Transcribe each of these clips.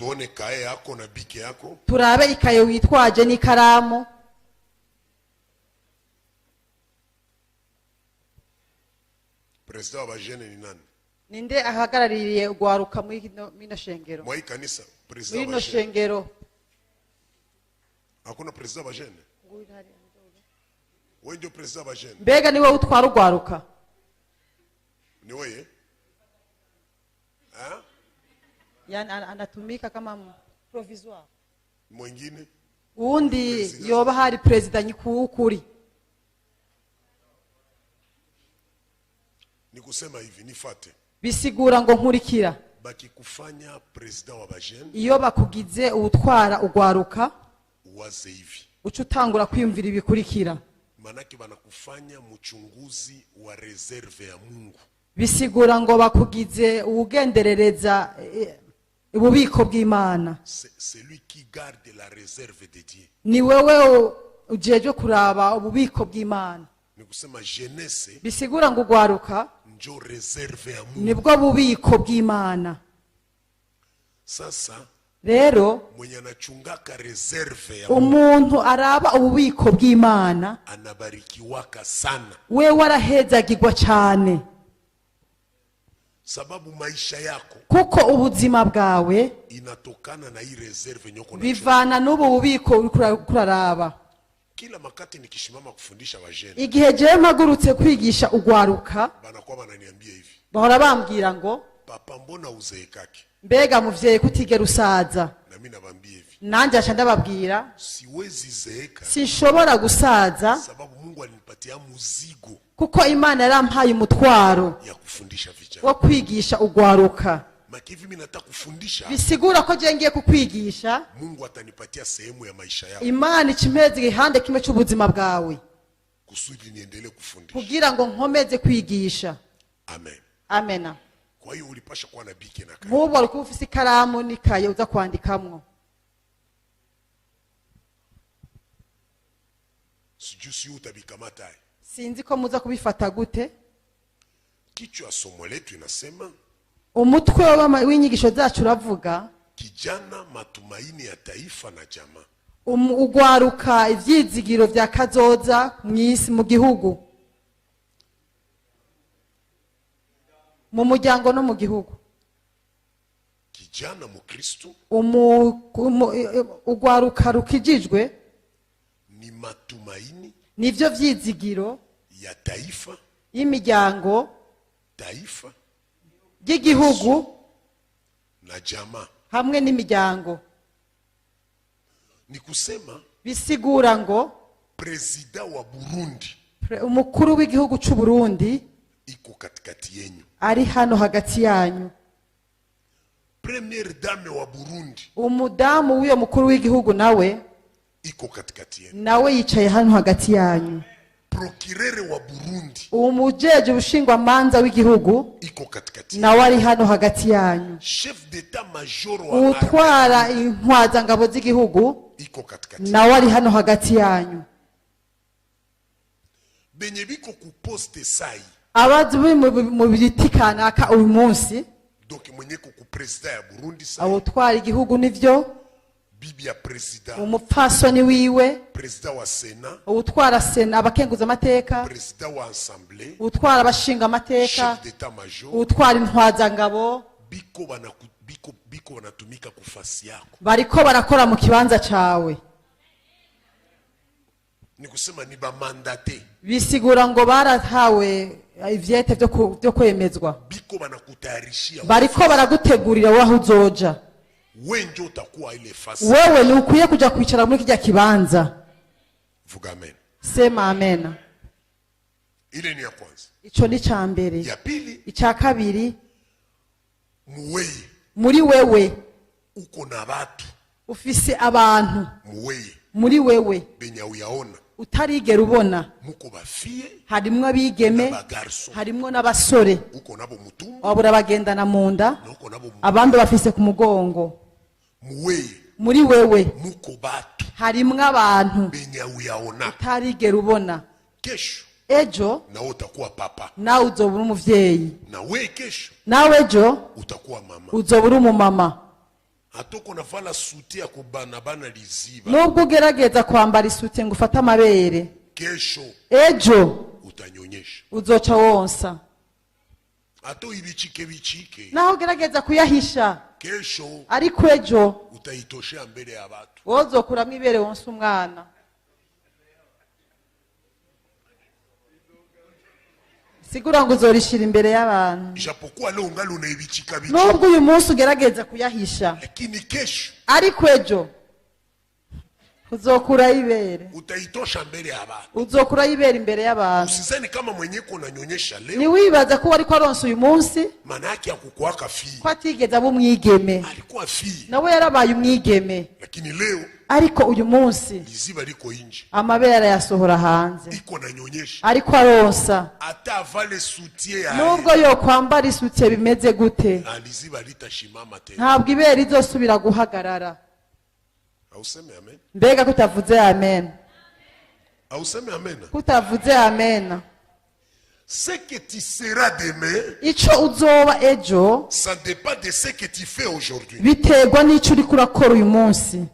Tuone cahier yako na bic yako. Turabe ikaye witwaje n'ikaramu. Président wa jeunes ni nani? Ninde ahagarariye ugwaruka muri ino shengero? Mwa hii kanisa, Muri président ino wa jeunes. shengero. Hakuna président wa jeunes? Wewe ndio président wa jeunes? Mbega ni wowe utwara ugwaruka? Ni wewe? Hein? Yani anatumika kama provisoire. Mwingine? Uwundi Perezida. yoba hari perezida nyikukuri? Ni kusema hivi, nifate. Bisigura ngo nkurikira. Bakikufanya président wa bajeunes, Iyo bakugize uwutwara ugwaruka, uwaze hivi. uca utangura kwiyumvira ibikurikira. Manake banakufanya mchunguzi wa réserve ya Mungu. Bisigura ngo bakugize uwugenderereza ububiko bw'Imana. C'est lui qui garde la réserve de Dieu. Ni wewe ujejwe kuraba ububiko bw'Imana. Ni kusema jeunesse Bisigura ngo ugwaruka njo réserve ya Mungu. nibwo bubiko bw'Imana. Sasa Rero mwenye anachungaka réserve ya Mungu umuntu araba ububiko bw'Imana anabarikiwaka sana, wewe arahezagirwa cyane, sababu maisha yako kuko ubuzima bwawe inatokana na hii réserve nyoko na bivana n'ubu bubiko uriko kuraraba. Kila makati nikishimama kufundisha wajeunes, Igihe jewe mpagurutse kwigisha ugwaruka, banakuwa bananiambia hivi: bahora bambwira ngo: "Papa, mbona uzeekake?" "Mbega muvyeyi, kutigera usaza?" Na mimi nabambia hivi: Nanjye aca ndababwira: "Siwezi zeeka, "Sinshobora gusaza, sababu Mungu alinipatia muzigo kuko Imana yarampaye umutwaro ya kufundisha vijana." wo kwigisha ugwaruka." Makivi mimi nataka kufundisha, Bisigura ko je ngiye kukwigisha, Mungu atanipatia sehemu ya maisha yako Imana ica impeza igihande kimwe cy'ubuzima bwawe kusudi niendelee kufundisha. kugira ngo nkomeze kwigisha. Amen. Amena. Kwa hiyo ulipasha kuwa na bic na cahier. Nk'ubu wari kuba ufise ikaramu n'ikaye uza kwandikamwo. Sijui si utabikamata. Sinzi ko muza kubifata gute. Kichwa ya somo letu inasema: Umutwe w'inyigisho zacu uravuga: kijana, matumaini ya taifa na jamaa. Ugwaruka, ivyizigiro vya kazoza mw'isi, mu gihugu, mu muryango no mu gihugu. Kijana Mukristo Ugwaruka rukijijwe ni matumaini nivyo vyizigiro ya taifa, y'imiryango, taifa ry'igihugu na jamaa. hamwe n'imiryango. Ni kusema Bisigura ngo président wa Burundi umukuru w'igihugu c'u Burundi iko katikati yenyu. ari hano hagati yanyu. Première dame wa Burundi Umudamu w'uyo mukuru w'igihugu nawe iko katikati yenu. nawe yicaye hano hagati yanyu. Procureur wa Burundi Umujeje ubushingwamanza w'igihugu iko katikati yenu. nawe ari hano hagati yanyu. Chef d'état major wa armée Utwara intwazangabo z'igihugu iko katikati yenu. nawe ari hano hagati yanyu. Benye biko ku poste sai, Abazi bari mu biti kanaka uyu munsi, donc mwenye ko ku président ya Burundi sai, awutwara igihugu nivyo, bibi ya président, umupfasoni wiwe, président wa Sénat, uwutwara sena, abakenguza amateka, président wa assemblée, uwutwara abashinga amateka, chef d'état major, uwutwara intwazangabo, biko biko wanatumika kufasi yako. bariko barakora mu kibanza cawe. Ni kusema ni bamandatés. Bisigura ngo barahawe ivyete vyo kwemezwa. Biko banakutayarishia. Bariko baragutegurira waho uzoja. We njo utakuwa ile fasi. Wewe ni ukwiye kuja kwicara muri kirya kibanza. Vuga amen. Sema amena. Ile ni ya kwanza. Ico ni ca mbere. Ya pili, Ica kabiri, muweye muri wewe uko na watu. ufise abantu. Muweye Muri wewe benye uyaona, utarigera ubona, muko bafilles harimwo abigeme, na bagarçons. harimwo n'abasore. Uko nabo mutumba Wabura bagendana mu nda, na uko nabo abandi bafise ku mugongo. Muweye Muri wewe muko batu harimwo abantu benye uyaona. utarigera ubona. Kesho Ejo nawe utakuwa papa. nawe uzoba uri umuvyeyi. Na we kesho Nawe ejo utakuwa mama. uzoba uri umumama. Hata unavala soutien ya kubanabana liziba, Nubwo ugerageza kwambara isoutien ngo ufate amabere, kesho ejo utanyonyesha. Uzoca wonsa. Hata ibichike bichike, Naho ugerageza kuyahisha, kesho ariko ejo utaitoshea mbele ya watu. wozokuramo ibere wonsa umwana. Sigura ngo uzorishira imbere y'abantu. Ijapokuwa leo ungali unaibichika bichika, Nubwo uyu munsi ugerageza kuyahisha, lakini kesho ariko ejo uzokurayo ibere. Utaitosha mbele ya watu. Uzokurayo ibere imbere y'abantu. Usizani kama mwenyeko unanyonyesha leo, Ntiwibaza ko wariko aronsa uyu munsi maana yake hakukuwaka fille. ko atigeze aba umwigeme. Alikuwa fille, Nawe yarabaye umwigeme. Lakini leo Ariko uyu munsi liziba liko nje, amabere arayasohora hanze, iko nanyonyesha. Ariko aronsa. Hata avale soutien ya Nubwo yokwambara isoutien bimeze gute, Ah, liziba litashimama tena. ntabwo ibere rizosubira guhagarara. Auseme amen. Mbega kutavuze amen? Auseme amen. Kutavuze amen? Ce que tu seras demain, Ico uzoba ejo ça dépend de ce que tu fais aujourd'hui. Biterwa n'ico uriko urakora uyu munsi.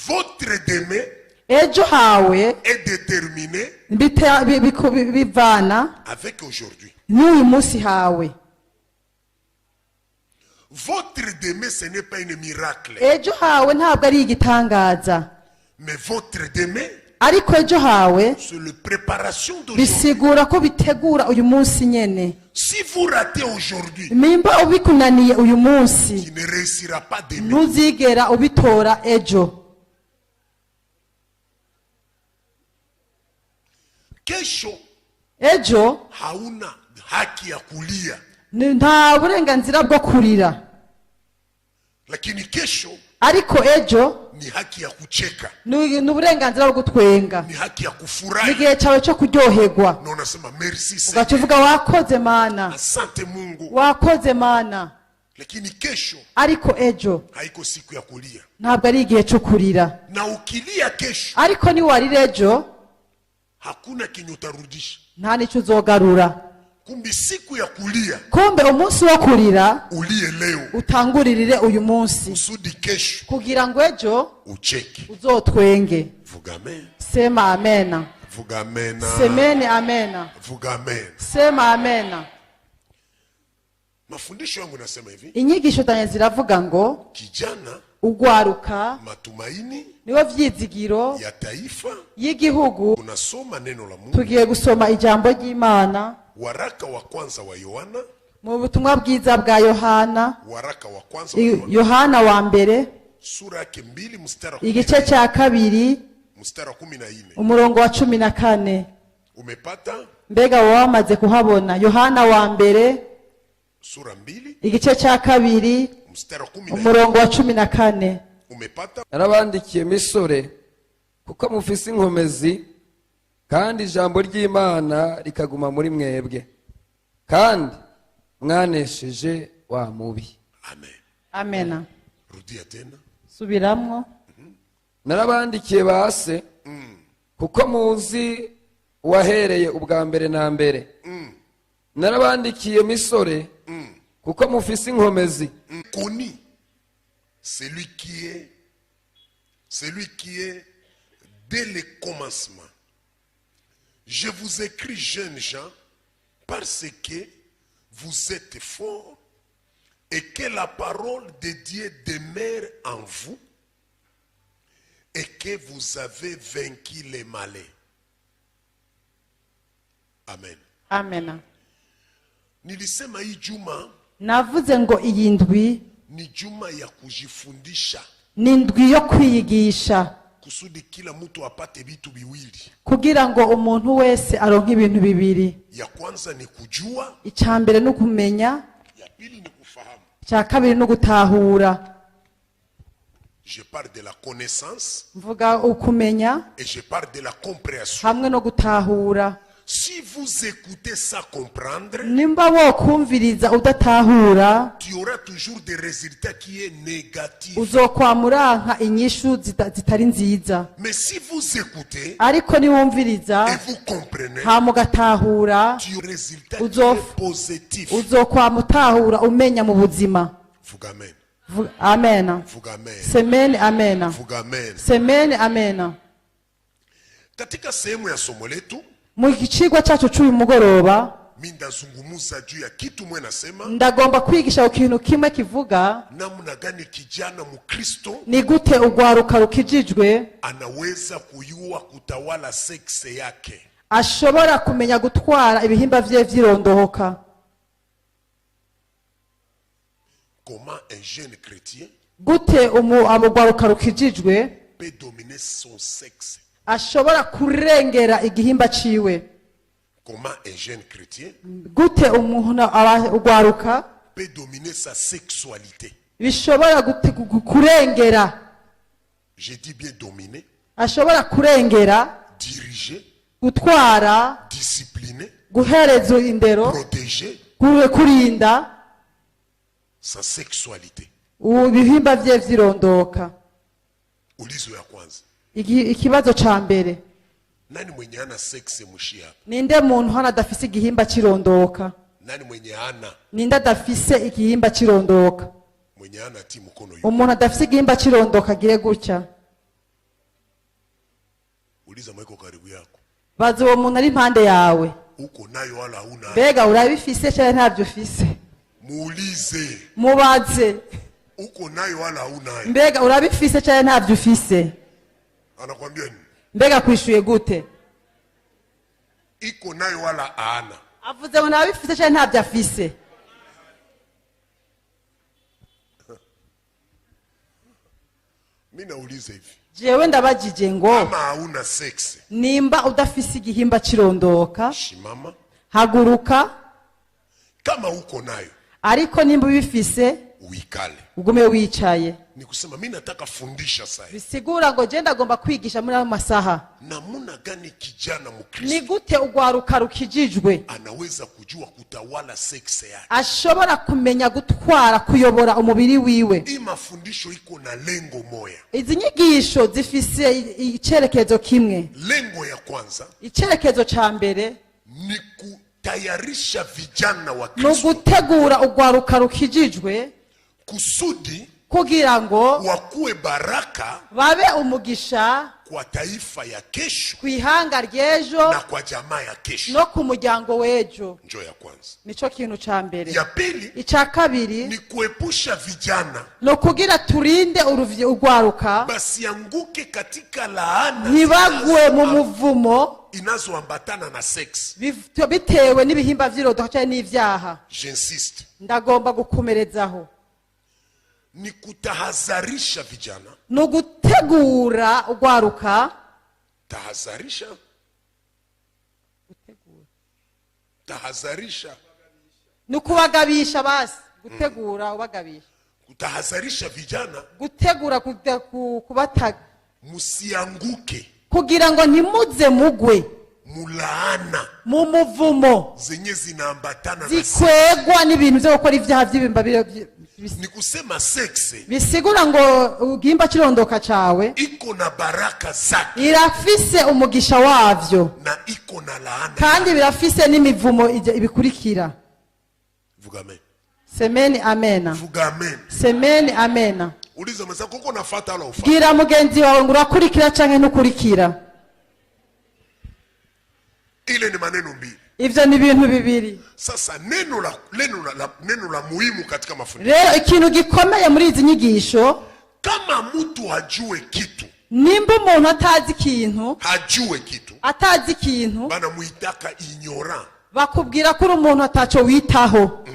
Votre demain Ejo hawe est déterminé bivana avec aujourd'hui. N'uyu munsi hawe. Votre demain, ce n'est pas un miracle. Ejo hawe ntabwo ari igitangaza. Mais votre demain, Ariko ejo hawe c'est la préparation d'aujourd'hui. Bisigura ko bitegura uyu munsi nyene. Si vous ratez aujourd'hui, Nimba ubikunaniye uyu munsi, tu ne réussiras pas demain. Ntuzigera ubitora ejo. Kesho Ejo hauna haki ya kulia, nta burenganzira bwo kurira, lakini kesho ariko ejo ni haki ya kucheka, ni uburenganzira bwo gutwenga, ni haki ya ni kufurahi. igihe cyawe cyo kuryoherwa. Na unasema merci Ugaca Seigneur, uvuga wakoze Mana, asante Mungu. wakoze Mana. Lakini kesho Ariko ejo haiko siku ya kulia, ntabwo ari igihe cyo kurira. Na ukilia kesho Ariko niwarira ejo, hakuna kenye utarudisha. Nta n'icyo uzogarura. Kumbi siku ya kulia Kumbe umunsi wo kurira ulie leo, utanguririre uyu munsi, kusudi kesho kugira ngo ejo ucheke. Uzotwenge. Vuga amen. Sema amena. Vuga amena. Semeni amena. Vuga amen. Sema amena. Mafundisho yangu nasema hivi, Inyigisho zanjye ziravuga ngo kijana ugwaruka matumaini niwe vyizigiro ya taifa. Y'igihugu. Tunasoma neno la Mungu, Tugiye gusoma ijambo ry'Imana waraka wa kwanza wa Yohana, mu butumwa bwiza bwa Yohana, waraka wa kwanza wa Yohana, Yohana wa mbere, sura yake 2 mstari wa 10, igice cya kabiri, mstari wa 14. umurongo wa 14. Umepata? Mbega wowe wamaze kuhabona? Yohana wa mbere, Sura 2 igice cya kabiri, mstari wa 14. umurongo wa 14. Umepata? Narabandikiye misore kuko mufise inkomezi kandi ijambo ry'Imana rikaguma muri mwebwe kandi mwanesheje wa mubi. Amen. Amena. Rudia tena. Subiramwo. Narabandikiye base kuko muzi uwahereye ubwa mbere na mbere. Narabandikiye misore kuko mufise inkomezi. Connu celui qui est dès le commencement. Je vous écris, jeunes gens, parce que vous êtes forts et que la parole de Dieu demeure en vous et que vous avez vaincu les malins. Amen. Amena. Nilisema hii juma Navuze ngo iyi ndwi ni juma ya kujifundisha ni indwi yo kwiyigisha, kusudi kila mtu apate vitu viwili. Kugira ngo umuntu wese aronke ibintu bibiri. Ya kwanza ni kujua, Icya mbere ni ukumenya, ya pili ni kufahamu. Icya kabiri ni ugutahura. Je parle de la connaissance Mvuga ukumenya et je parle de la compréhension. Hamwe no gutahura. Si vous écoutez sans comprendre, Nimba wokumviriza udatahura, tu auras toujours des résultats qui est négatif. Uzokwama uranka inyishu zitari nziza. Mais si vous écoutez Ariko niwumviriza et vous comprenez, hama ugatahura, tu auras des résultats qui est positif. Uzokwama utahura umenya mu buzima. Vuga amen. Amen. Vuga amen. Semeni amena. Vuga amen. Semeni amena. Katika sehemu ya somo letu Mu gicigwa cyacu cy'uyu mugoroba, mi ndazungumuza juu ya kitu mwe nasema ndagomba kwigisha ku kintu kimwe kivuga namna gani kijana Mkristo ni gute urwaruka rukijijwe anaweza kuyua kutawala sexe yake. Ashobora kumenya gutwara ibihimba vye vy'irondohoka. Comment un jeune chrétien Gute urwaruka rukijijwe peut dominer son sexe? Ashobora kurengera igihimba ciwe? Comment un jeune chrétien Gute umuntu urwaruka peut dominer sa sexualité? Bishobora kurengera? J'ai dit bien dominer, Ashobora kurengera, diriger, gutwara, discipliner, guhereza indero, protéger kurinda sa sexualité. Ibihimba vye vy'irondoka. Ulizo ya kwanza. Ikibazo ca mbere. Nani mwenye hana sexe mushi hapa? Ninde muntu hano adafise igihimba c'irondoka? Nani mwenye hana? Ninde adafise igihimba c'irondoka? Mwenye hana ti mkono yu. Umuntu adafise igihimba c'irondoka agire gutya. Uliza mweko karibu yako. Baza uwo muntu ari impande yawe. Uko nayo wala huna? Mbega urabifise canke ntabyo ufise? Muulize. Mubaze. Uko nayo wala huna? Mbega urabifise canke ntabyo ufise? Anakwambia nini? Mbega kwishuye gute? Iko nayo wala hana? Avuze ngo ntabifise canke ntabyo afise. Mimi nauliza hivi. Jewe ndabajije ngo Kama hauna sexe, nimba udafise igihimba c'irondoka, shimama. Haguruka. Kama uko nayo, Ariko nimba ubifise, uikale. Ugume wicaye. Ni kusema mimi nataka fundisha sasa. Bisigura ngo je ndagomba kwigisha muri ayo masaha Namuna gani kijana ni Mkristo gute urwaruka rukijijwe anaweza kujua kutawala sexe yake? Ashobora kumenya gutwara kuyobora umubiri wiwe. Hii mafundisho iko na lengo moya. Izi nyigisho zifise icerekezo kimwe. Lengo ya kwanza Icerekezo ca mbere ni kutayarisha vijana wa ni Kristo ugutegura urwaruka rukijijwe kusudi kugira ngo wakuwe baraka babe umugisha kwa taifa ya kesho ku ihanga ry'ejo na kwa jamaa ya kesho. No ku muryango w'ejo. Njo ya kwanza. Nico kintu ca mbere. Ya pili Ica kabiri ni kuepusha vijana ni ukugira turinde urwaruka basianguke katika laana ntibagwe mu muvumo inazoambatana na sex. Bitewe n'ibihimba vy'irondoka canke n'ivyaha. J'insiste, Ndagomba gukomerezaho. Ni kutahazarisha vijana. Ni ugutegura urwaruka. Tahazarisha, tahazarisha. Ni ukubagabisha basi, gutegura ubagabisha. Kutahazarisha vijana Gutegura kubata musianguke kugira ngo ntimuze mugwe mulaana mu muvumo zenye zinaambatana na sex. zikwegwa n'ibintu byo gukora ibyaha by'ibimba Ni kusema sexe bisigura ngo igihimba cy'irondoka cawe iko na baraka zake irafise umugisha wavyo na iko na laana. kandi birafise n'imivumo ibikurikira. Vuga amen. Semeni amena. Vuga amen. Semeni amena. Uliza mwenzako uko nafuata wala ufuata? Bwira mugenzi wawe ngo urakurikira canke ntukurikira. Ile ni maneno mbili. Ivyo ni ibintu bibiri. Sasa neno la muhimu katika mafundisho, Rero ikintu gikomeye muri izi nyigisho, kama mtu hajue kitu, nimba umuntu atazi ikintu, hajue kitu, atazi ikintu, banamuitaka ignorant. Bakubwira ko uri umuntu ataco witaho.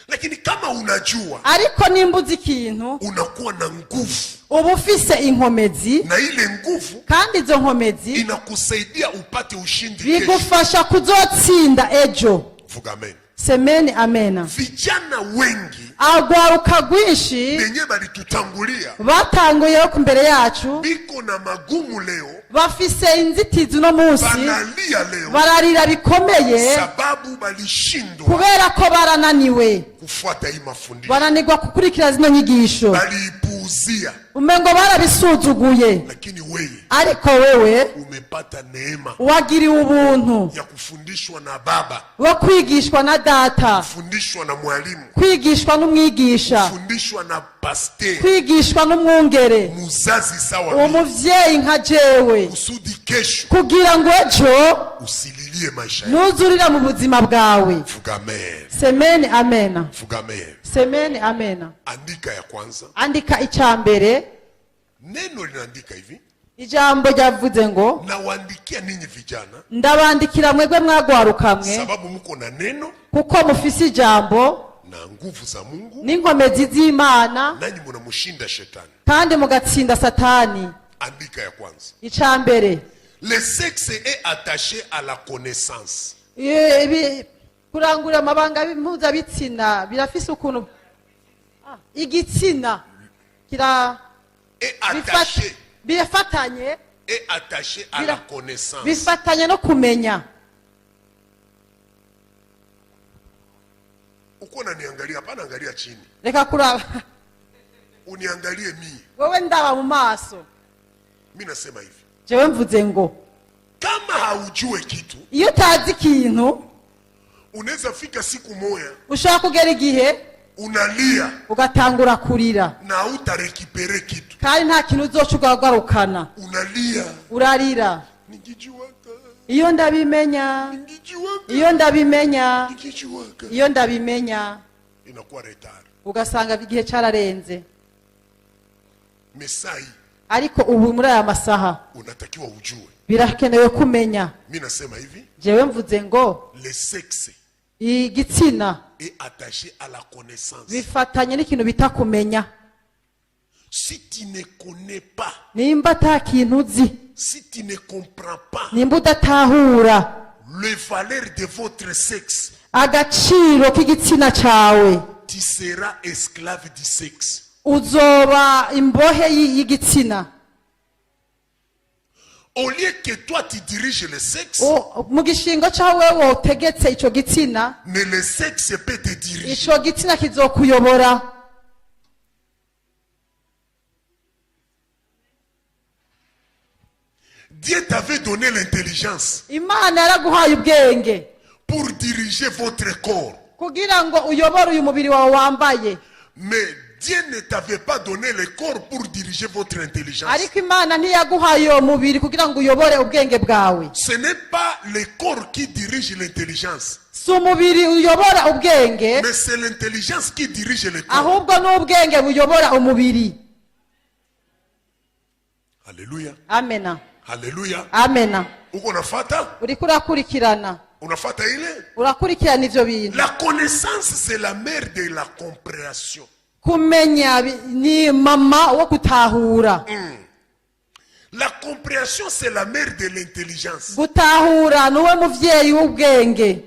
Lakini kama unajua, Ariko nimba uzi ikintu, unakuwa na nguvu, uba ufise inkomezi, na ile nguvu kandi izo nkomezi inakusaidia upate ushindi kesho. Bigufasha kuzotsinda ejo. Vuga amen. Semeni amena. Vijana wengi Agwaruka rwinshi benye balitutangulia batanguyeho ku mbere yacu biko na magumu leo, bafise inzitizi uno munsi, banalia leo bararira bikomeye sababu balishindwa kubera ko barananiwe kufuata hii mafundisho, bananirwa gukurikira zino nyigisho. baliipuuza. Walipuuzia, Umengo barabisuzuguye. Lakini wewe Ariko wewe umepata neema wagiriwe ubuntu ya kufundishwa na baba, wo kwigishwa na data, kufundishwa na mwalimu, kwigishwa n'umwigisha, kufundishwa na pasteur, kwigishwa n'umwungere, muzazi sawa mimi, umuvyeyi nka jewe, kusudi kesho kugira ngo ejo usililie maisha yako. ntuzurira mu buzima bwawe. Vuga amen. Semeni amena. Vuga amen. Semeni amena. Andika ya kwanza, Andika icya mbere. Neno linaandika hivi: Ijambo ryavuze ngo nawaandikia ninyi vijana, ndabandikira mwebwe mwagwarukamwe, sababu mko na neno kuko mufise ijambo na nguvu za Mungu, n'inkomezi z'Imana, nanyi munamshinda shetani. Kandi mugatsinda Satani. Andika ya kwanza, Icya mbere, le sexe est attaché à la connaissance. Kurangurira amabanga mpuzabitsina birafise ukuntu igitsina kira Est attaché, birafatanye est attaché à la connaissance. Bifatanye no kumenya. Uko unaniangalia, hapana, angalia chini, Reka kuraba. Uniangalie mie. Wowe ndaba mu maso. Mi nasema hivi, Jewe mvuze ngo kama haujue kitu, iyo utazi ikintu, unaweza fika siku moya ushobora kugera igihe unalia ugatangura kurira, na hautarécupérer kitu. Kandi nta kintu uzoca ugagarukana. Unalia, Urarira. ningejuaka, Iyo ndabimenya, ningejuaka, iyo ndabimenya, ningejuaka. Iyo ndabimenya. Inakuwa retard. Ugasanga igihe cyararenze. Mais sai Ariko ubu muri aya masaha unatakiwa ujue. Birakenewe kumenya. Mi nasema hivi, Jewe mvuze ngo le sexe igitsina est attaché à la connaissance. Bifatanye n'ikintu bita kumenya. Si tu ne connais pas, Nimba ata kintu uzi, si tu ne comprends pas nimba udatahura les valeurs de votre sexe, agaciro k'igitsina cyawe, tu seras esclave du sexe. Uzoba imbohe y'igitsina. Au lieu que toi tu diriges le sexe, Mu gishingo cyawe wotegetse ico gitsina, mais le sexe peut te diriger. Ico gitsina kizokuyobora. Dieu t'avait donné l'intelligence Imana yaraguhaye ubwenge pour diriger votre corps. Kugira ngo uyobore uyu mubiri wawe wambaye. Mais Dieu ne t'avait pas donné le corps pour diriger votre intelligence. Ariko Imana ntiyaguhaye uwo mubiri kugira ngo uyobore ubwenge bwawe. Ce n'est pas le corps qui dirige l'intelligence, Si umubiri uyobora ubwenge, mais c'est l'intelligence qui dirige le corps. Ahubwo n'ubwenge buyobora umubiri. Alléluia. Amena. Alléluia. Amena. Uko unafata? Uriko urakurikirana? Unafata ile? Urakurikirana ivyo bintu? La connaissance, c'est la mère de la compréhension. Kumenya ni mama wo gutahura. La compréhension, c'est la mère de l'intelligence. Gutahura niwe muvyeyi w'ubwenge.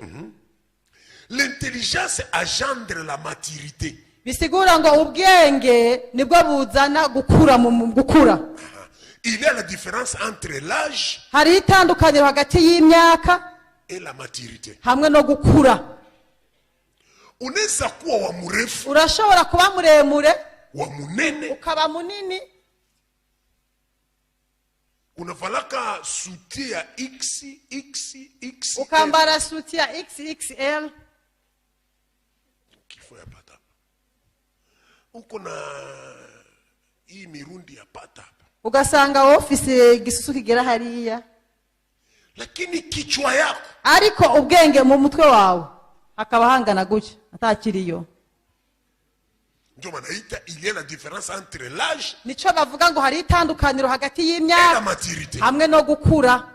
L'intelligence engendre la maturité. Bisigura ngo ubwenge nibwo buzana gukura mu gukura. Il y a la différence entre l'âge Hariho itandukaniro hagati y'imyaka et la maturité. Hamwe no gukura. Unaweza kuwa wa mrefu, Urashobora kuba muremure, wa munene, ukaba munini, unavalaka soutien ya X, X, X, ukambara soutien ya XXL, kifo ya pata hapa. Uko na hii mirundi ya pata hapa. Ugasanga wowe ufise igisusu kigera hariya, Lakini kichwa yako ariko ubwenge mu mutwe wawe hakaba hangana gutya atakiriyo. Ndio wanaita il y a la différence entre l'âge Nico bavuga ngo hari itandukaniro hagati et la y'imyaka maturité. Hamwe no gukura.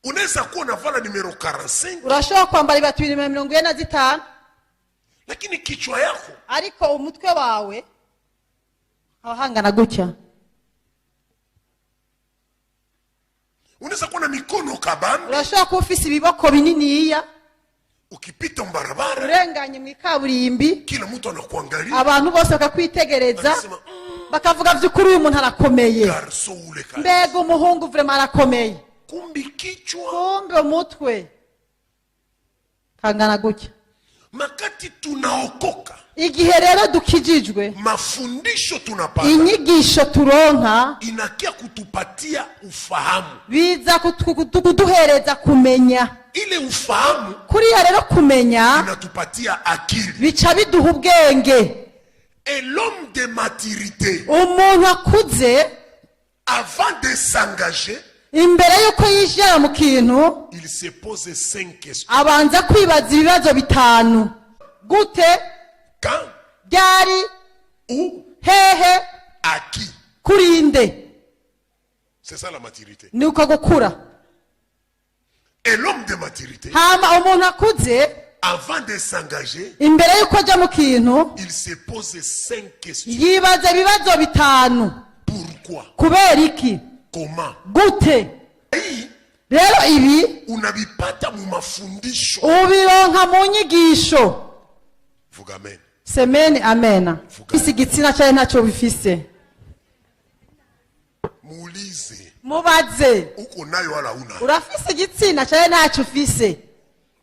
Unaweza kuwa unavala numéro 45, Urashobora kwambara ibatu bibiri na 45, lakini kichwa yako ariko umutwe wawe haba hangana gutya. Unaweza kuwa na mikono kabambi, Urashobora kuba ufise ibiboko bininiya, ukipita mbarabara urenganye mu ikaburimbi, kila mtu anakuangalia, abantu bose bakakwitegereza, anasema bakavuga by'ukuri uyu muntu arakomeye. Garçon ule kabisa." Mbega umuhungu vraiment arakomeye. Kumbi kichwa Kumbe umutwe kangana gutya. Makati tunaokoka, Igihe rero dukijijwe, mafundisho tunapata inyigisho turonka inakia kutupatia ufahamu. Biza kuduhereza kumenya. Ile ufahamu Kuriya rero kumenya inatupatia akili. Bica biduha ubwenge. Et l'homme de maturité, Umuntu akuze, avant de s'engager, imbere y'uko yinjira mu kintu, il se pose cinq questions. Abanza kwibaza ibibazo bitanu: gute, Quand, ryari, où, hehe, à qui. Kurinde. C'est ça la maturité. Ni uko gukura. Et l'homme de maturité, Hama umuntu akuze, avant de s'engager, imbere y'uko ajya mu kintu, il se pose cinq questions. Yibaza ibibazo bitanu. Pourquoi? Kubera iki? Comment? Gute? Hii Rero ibi unavipata mu mafundisho. Ubironka mu nyigisho. Vuga amen. Semeni amena. Vuga. Bifise igitsina cyangwa ntacyo bifise. Muulize, Mubaze, uko nayo wala una? Urafise igitsina cyangwa ntacyo ufise?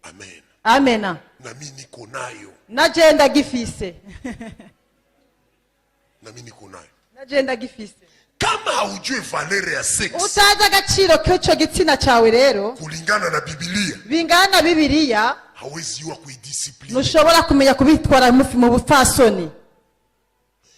Amen. Amena. Na mimi niko nayo. Na je ndagifise. Na mimi niko nayo. Na je ndagifise. Kama haujui valeur ya sexe Utazi agaciro k'icyo gitsina cyawe rero kulingana na Biblia, bingana na Bibiliya, hawezi jua kuidiscipline, ntushobora kumenya kubitwara mu bupfasoni,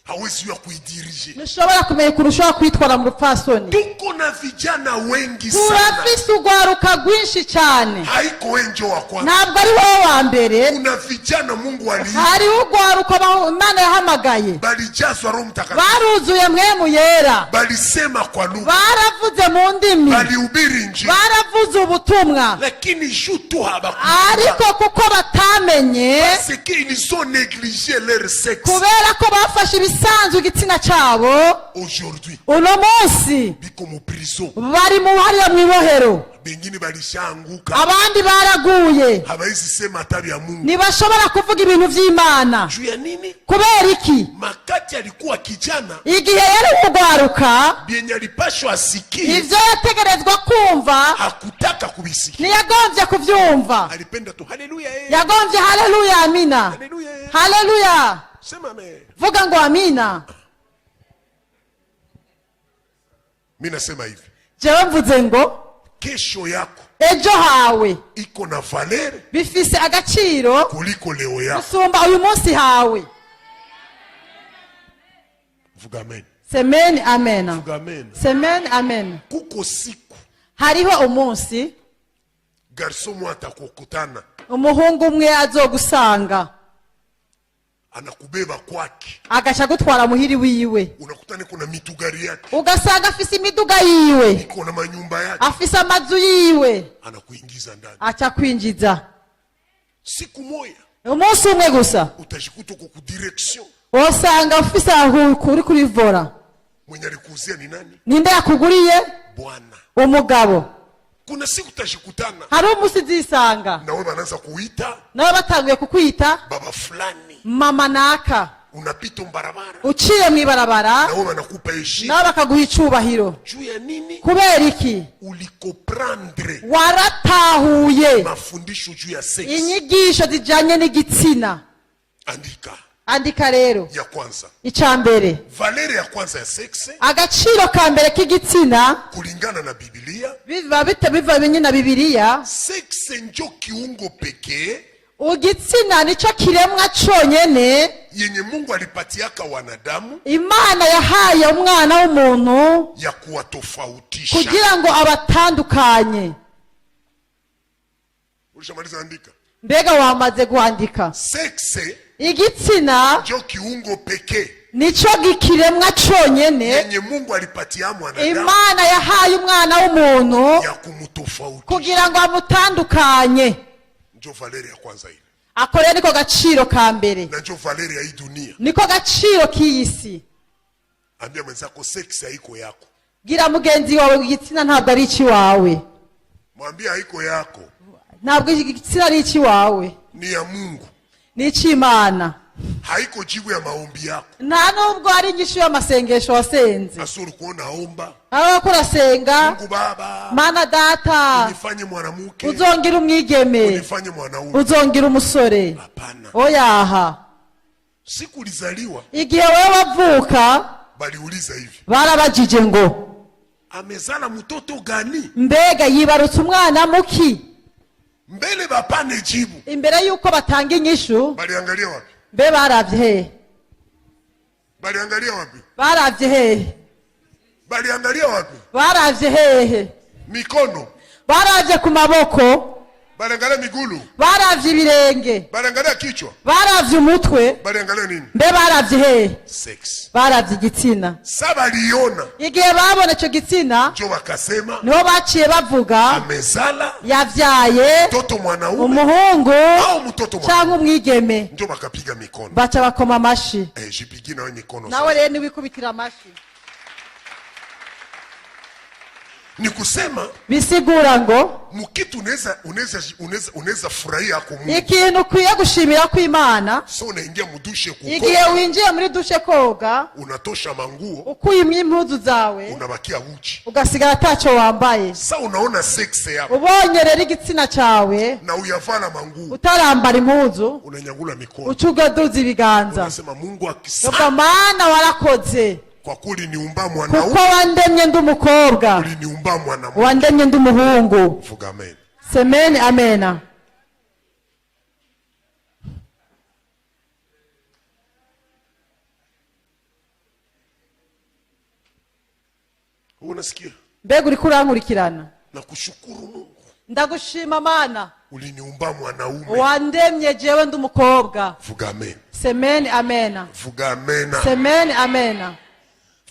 hawezi jua kuidiriger. Ntushobora kumenya ukuntu ushobora kwitwara mu bupfasoni. Tuko na vijana wengi sana, Turafise urwaruka rwinshi cyane. Haiko wewe njo wa kwanza. Ntabwo ari wowe wa mbere. Kuna vijana Mungu aliita, Hariho urwaruka Imana yahamagaye, balijazwa Roho Mtakatifu, baruzuye Mpwemu Yera, balisema kwa lugha, baravuze mu ndimi, balihubiri Injili, baravuze ubutumwa, lakini juu tu habakujua, ariko kuko batamenye, parce qu'ils ont négligé leur sexe. Kubera ko bafashe ibisanzwe igitsina cyabo, Aujourd'hui, uno munsi biko mu prison, bari mu hariya mu ibohero, bengine balishaanguka, abandi baraguye, hawezi sema hata vya Mungu. Ntibashobora kuvuga ibintu by'Imana. Juu ya nini? Kubera iki? Makati alikuwa kijana, Igihe yari kugwaruka, byenye alipashwa asikie ibyo yategerezwa kumva hakutaka kubisikia. Ntiyagombye kubyumva. Alipenda tu haleluya, eh. Yagombye haleluya, amina. Haleluya, eh. Haleluya. Sema amen. Vuga ngo amina. Mimi nasema hivi, Jewe mvuze ngo kesho yako ejo hawe iko na valeur bifise agaciro kuliko leo yako. gusumba uyu munsi hawe. Vuga amen. Semeni amena. Vuga amen. Semeni amen. Kuko siku Hariho umunsi garçon mwa atakukutana, umuhungu umwe azogusanga, anakubeba kwake, agaca agutwara muhiri wiwe, unakutana iko na mitugari yake, ugasanga afise imiduga yiwe, iko na manyumba yake, afise amazu yiwe, anakuingiza ndani. Aca kwinjiza. Siku moya Umunsi umwe gusa utajikuta uko ku direction. Wosanga ufise aho uri kuri volant. Mwenye alikuuzia ni nani? Ninde yakuguriye? Bwana. Umugabo. Kuna siku utajikutana Hari umunsi uzisanga nawe wanaanza kuita nawe batanguye kukwita baba fulani, mama naka, unapita mbarabara, uciye mu ibarabara, nawe wanakupa heshima. Nawe bakaguha icubahiro. Juu ya nini? Kubera iki? Ulicomprendre Waratahuye mafundisho juu ya sexe. Inyigisho zijanye n'igitsina. Andika. Andika rero. Ya kwanza, Icya mbere, valeur ya kwanza ya sexe agaciro ka mbere k'igitsina kulingana na Biblia, biva biva binye na Bibiliya, sexe njo kiungo pekee igitsina nicyo kiremwa cyonyene yenye Mungu alipatiaka wanadamu Imana yahaye umwana w'umuntu ya kuwatofautisha. Kugira ngo abatandukanye. Ulishamaliza andika? Mbega wamaze guandika? Sexe Igitsina njo kiungo pekee nicyo gikiremwa cyonyene yenye Mungu alipatia mwanadamu Imana yahaye umwana w'umuntu ya kumtofautisha. Kugira ngo amutandukanye. Njo valeur ya kwanza ile, Ako rero niko gaciro ka mbere, na njo valeur ya hii dunia. Niko gaciro k'iyi si. Ambia mwenzako, sexe haiko yako. Bwira mugenzi wawe, igitsina ntabwo ari icy'iwawe. Mwambie haiko yako, Ntabwo igitsina ari icy'iwawe, ni ya Mungu. Ni icy'Imana. Haiko jibu ya maombi yako. Nta nubwo ari inyishu y'amasengesho wasenze. Asuri kuona omba, Aho ko urasenga, Mungu Baba, Mana Data, unifanye mwanamke, uzongera umwigeme, unifanye mwanaume. uzongera umusore. Hapana. Oyaha. Siku ulizaliwa, Igihe wowe wavuka, baliuliza hivi, barabajije ngo, amezala mtoto gani? Mbega yibarutse umwana muki? Mbele bapane jibu, Imbere y'uko batanga inyishu, baliangalia wapi? Mbe baravye hehe? Baliangalia wapi? Baravye hehe? Baliangalia wapi? Baravye hehe? Mikono. Baravye ku maboko. Baliangalia migulu. Baravye ibirenge. Baliangalia kichwa. Baravye umutwe. Baliangalia nini? Mbe baravye hehe? Sexe. Baravye igitsina. Sa baliona, Igihe babona ico gitsina, njo wakasema, niho baciye bavuga, amezala yavyaye mtoto mwanaume umuhungu au mtoto mwanamke. canke umwigeme. Njo bakapiga mikono. Baca bakoma amashi. Eh, jipigi nawe mikono. Nawe rero niwikubitira amashi. Ni kusema, Bisigura ngo, mukitu unaweza furahia ako Mungu. Ikintu ukwiye gushimira ko Imana, So unaingia mu douche kuko igihe winjiye muri douche koga, unatosha manguo, ukuyimwo impuzu zawe, unabakia uchi. Ugasigara ataco wambaye. Sa unaona sexe yako Ubonye rero igitsina cawe, na uyavala manguo, utarambara impuzu, unanyangula mikono. Uca ugaduza ibiganza. Unasema Mungu akisa Uvuga Mana warakoze, kwa kuli niumba kuko mwanaume, wandemye ndi umukobwa, uliniumba mwanamke. wandemye ndi umuhungu. Vuga amen. Semeni amena. Unasikia? Mbega uriko urankurikirana? Nakushukuru Mungu, Ndagushima Mana, uliniumba mwanaume. wandemye jewe ndi umukobwa. Vuga amen. Semeni amena. Vuga amena. Semeni amena.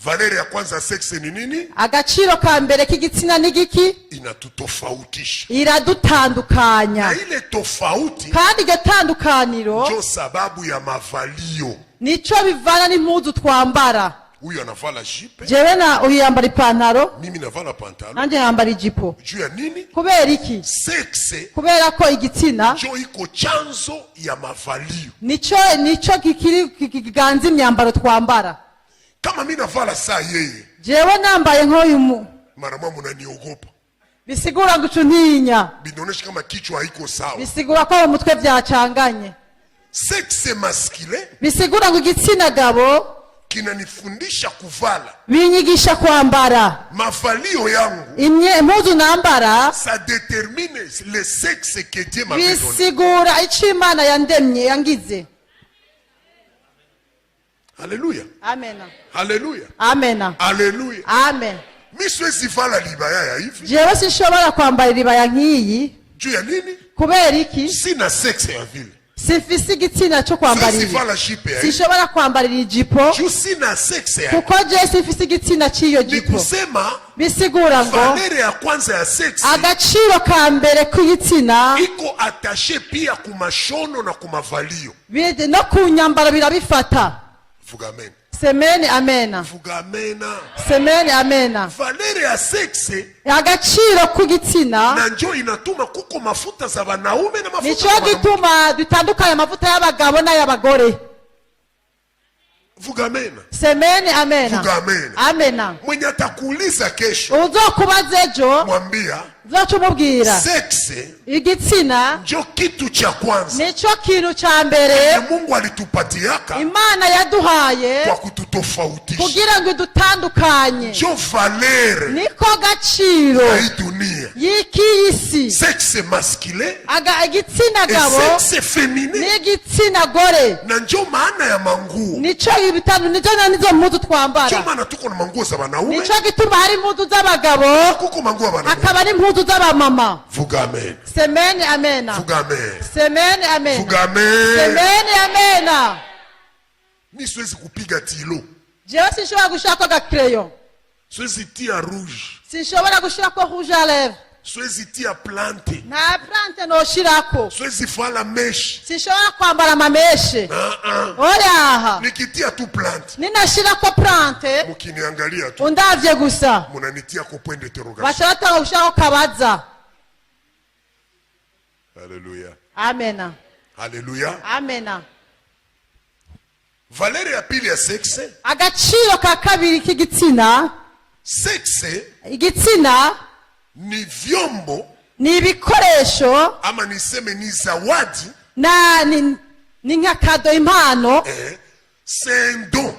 Valeur ya kwanza sexe ni nini? Agaciro ka mbere k'igitsina ni giki? Inatutofautisha. Iradutandukanya. Na ile tofauti Kandi iryo tandukaniro njo sababu ya mavalio. nico bivana n'impuzu twambara. Huyu anavala jupe, Jewe na uyu yambara ipantaro, mimi navala pantalon. nanjye yambara ijipo. Juu ya nini? Kubera iki? Sexe Kubera ko igitsina njo iko chanzo ya mavalio. nico kikiri kiganza imyambaro twambara. Kama mi navala saa yeye, Jewe nambaye nk'uyu mu mara mwa munaniogopa. Bisigura ngo uca untinya. Binaonesha kama kichwa haiko sawa. Bisigura ko mu mutwe byacanganye. Sexe masculin Bisigura ngo igitsina gabo kinanifundisha kuvala. Binyigisha kwambara. Mavalio yangu, Impuzu nambara, ça détermine le sexe que Dieu m'avait donné. Bisigura ico Imana yandemye yangize. Alléluia. Amena. Alléluia. Amena. Alléluia. Amen. Mi siwezi vala libaya ya hivi. Jewe sinshobora kwambara iribaya nk'iyi. Juu ya nini? Kubera iki? Sina sexe ya vile. Simfise igitsina cyo kwambara Siwezi ibi. vala jupe ya hivi. Sinshobora kwambarira ijipo, Juu sina sexe ya kuko je simfise igitsina cy'iyo ni jipo. kusema, Bisigura ngo, valeur ya kwanza ya sexe agaciro ka mbere k'igitsina iko attaché pia kumashono na kumavalio. No ku nyambaro birabifata. Vuga amen. Semeni amena. Vuga amena. Semeni amena. Valeur ya sexe Agaciro k'igitsina na njo inatuma kuko mafuta za wanaume na mafuta nicyo za wanawake. gituma dutandukanya amavuta y'abagabo n'ay'abagore. Vuga amen. Semeni amena. Vuga amen. Amena. Mwenye atakuuliza kesho, Uzokubaza ejo, mwambia, uzoca umubwira, sexe igitsina njo kitu cha kwanza nicyo kintu ca mbere na Mungu alitupatiaka Imana yaduhaye kwa kututofautisha. Kugira ngo idutandukanye. Njo valeur Niko gaciro ya hii dunia. y'ikiyi si. Sexe masculin Aga igitsina et gabo sexe féminin. N'igitsina gore. Na njo maana ya manguo. Nico ibitanu nico na nizo mpuzu Njo twambara. maana tuko na manguo za wanaume, Nico gituma hari impuzu z'abagabo, kuko manguo ya wanaume. Hakaba n'impuzu z'abamama. Vuga amen. Semeni amena. Vuga amen. Semeni amena. Vuga amen. Semeni amena. Mi siwezi kupiga stylo, Jewe sinshobora gushirako agacrayon, siwezi tia rouge, sinshobora gushirako rouge à lèvres, siwezi tia plante, nta plante noshirako, siwezi fala mèches. Sinshobora kwambara amamèches. Ah, ah. Oyaha. Nikitia tu plante, Ninashirako plante, mukiniangalia tu, undavye gusa, munanitia ko point d'interrogation. Baca batanga gushirako kabaza. Alléluia. Amena. Alléluia. Amena. Valeur ya pili ya sexe, Agaciro ka kabiri k'igitsina, sexe igitsina ni vyombo ni ibikoresho, ama niseme ni zawadi na ni nka cadeau, impano eh, C'est un don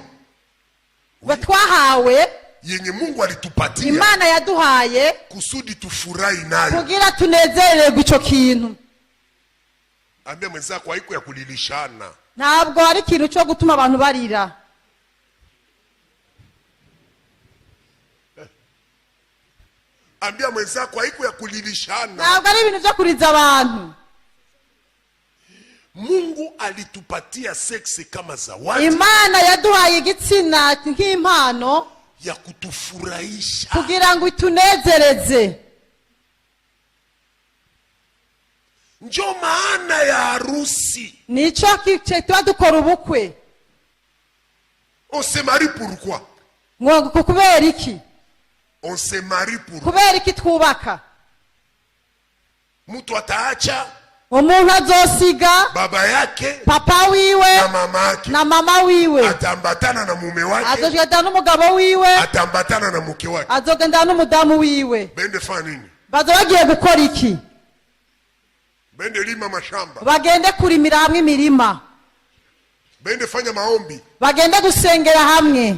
Ngo twahawe yenye Mungu alitupatia Imana yaduhaye kusudi tufurahi nayo. Kugira tunezererwe ico kintu. Ambia mwenzako, haiko ya kulilishana. Ntabwo ari ikintu cyo gutuma abantu barira. Ambia mwenzako, haiko ya kulilishana. Ntabwo ari ibintu byo kuriza abantu. Mungu alitupatia sexe kama zawadi Imana yaduhaye igitsina nk'impano ya kutufurahisha. Kugira ngo itunezereze. Njo maana ya harusi. Nico tuba dukora ubukwe. On se marie pourquoi? Ngo kubera iki? On se marie pourquoi? Kubera iki twubaka? Mtu ataacha Umuntu azosiga baba yake papa wiwe na mama yake, na mama wiwe, ataambatana na mume wake, azogendana n'umugabo wiwe, ataambatana na mke wake. Azogendana n'umudamu wiwe. Bende fanya nini? Baza bagiye gukora iki? Bende lima mashamba, Bagende kurimira hamwe imirima, bende fanya maombi, bagende gusengera hamwe,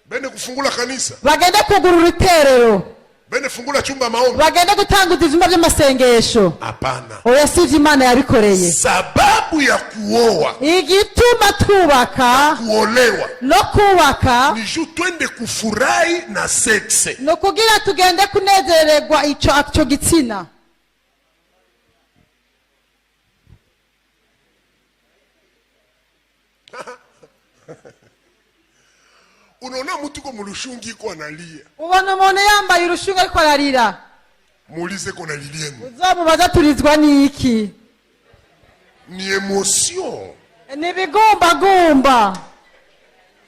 bende kufungula kanisa, bagende kugurura iterero, bende fungula chumba maombi. Bagende gutanguza ivyumba by'amasengesho. Hapana. Oya, sivyo Imana yabikoreye. Sababu ya kuoa, Igituma twubaka kuolewa, no kubaka ni juu twende kufurahi na sexe. Ni ukugira tugende kunezererwa ico ico gitsina. Unaona mtu ko mulushungi iko analia, Ubona umuntu yambaye urushungu ariko ararira, muulize ko nalilia nini. Uzomubaza turizwa n'iki. Ni émotion. Ni ibigumbagumba.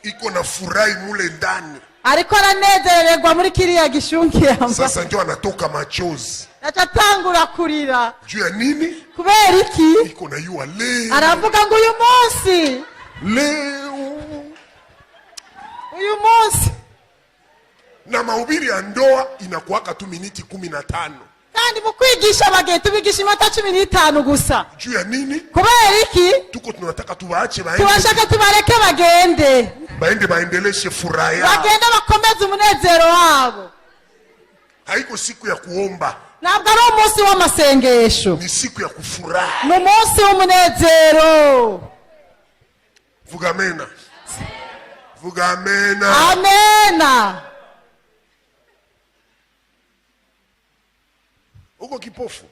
Iko na furahi mule ndani. Ariko aranezererwa muri kiriya gishungi yambaye. Sasa ndio anatoka machozi. Aca atangura kurira. Juu ya nini? Kubera iki? Iko na yua leo, Aravuga ngo uyu munsi, leo. Uyu munsi. Na mahubiri ya ndoa inakuwaka tu miniti 15. Kandi mu kwigisha abageni tubigisha iminota 15 gusa. Juu ya nini? Kubera iki? Tuko tunataka tubaache baende, Tubashaka tubareke bagende, baende baendeleshe furaha yao. Bagende bakomeze umunezero wabo. Haiko siku ya kuomba, Ntabwo ari umunsi w'amasengesho, ni siku ya kufurahi. Ni umunsi w'umunezero. Vuga amena, vuga amena. Amena. Uko kipofu?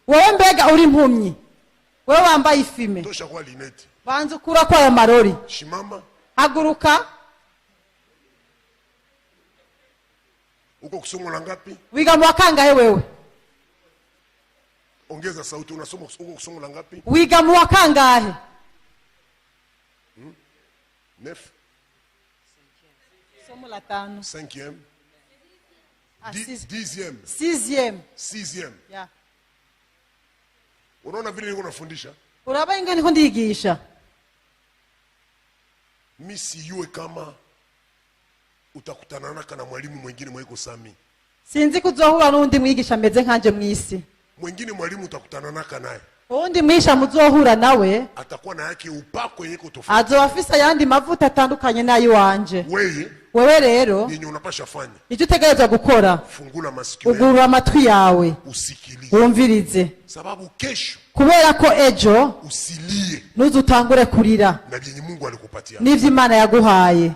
Wowe mbega uri impumyi, wowe wambaye ifime? Tosha kwa lunettes. Banza ukura ko ayo marori. Shimama. Haguruka. Uko kusomo la ngapi? Wiga mu wa kangahe wewe? Ongeza sauti, unasoma uko kusomo la ngapi? Wiga mu wa kangahe? Neuf, Somo la tano. Cinquième, Ah, 10e, sixième. Sixième. Yeah. Unaona vile niko nafundisha? Uraba inga niko ndigisha. Mi siyue kama utakutananaka na mwalimu mwingine mweko sami. Sinzi kuzohura n'uwundi mwigisha ameze nkanje mw'isi. Mwingine mwalimu utakutananaka naye Uwundi mwigisha muzohura nawe atakuwa na yake upako yenye iko tofauti. Azoba afise ayandi mavuta atandukanye n'ay'iwanje. Weye Wewe rero yenye unapasha fanya, icyo utegerezwa gukora, fungula masikio yako, ugurura amatwi yawe, usikilize, wumvirize, sababu kesho kubera ko ejo usilie nuze utangure kurira na vyenye Mungu alikupatia. n'ivyo Imana yaguhaye.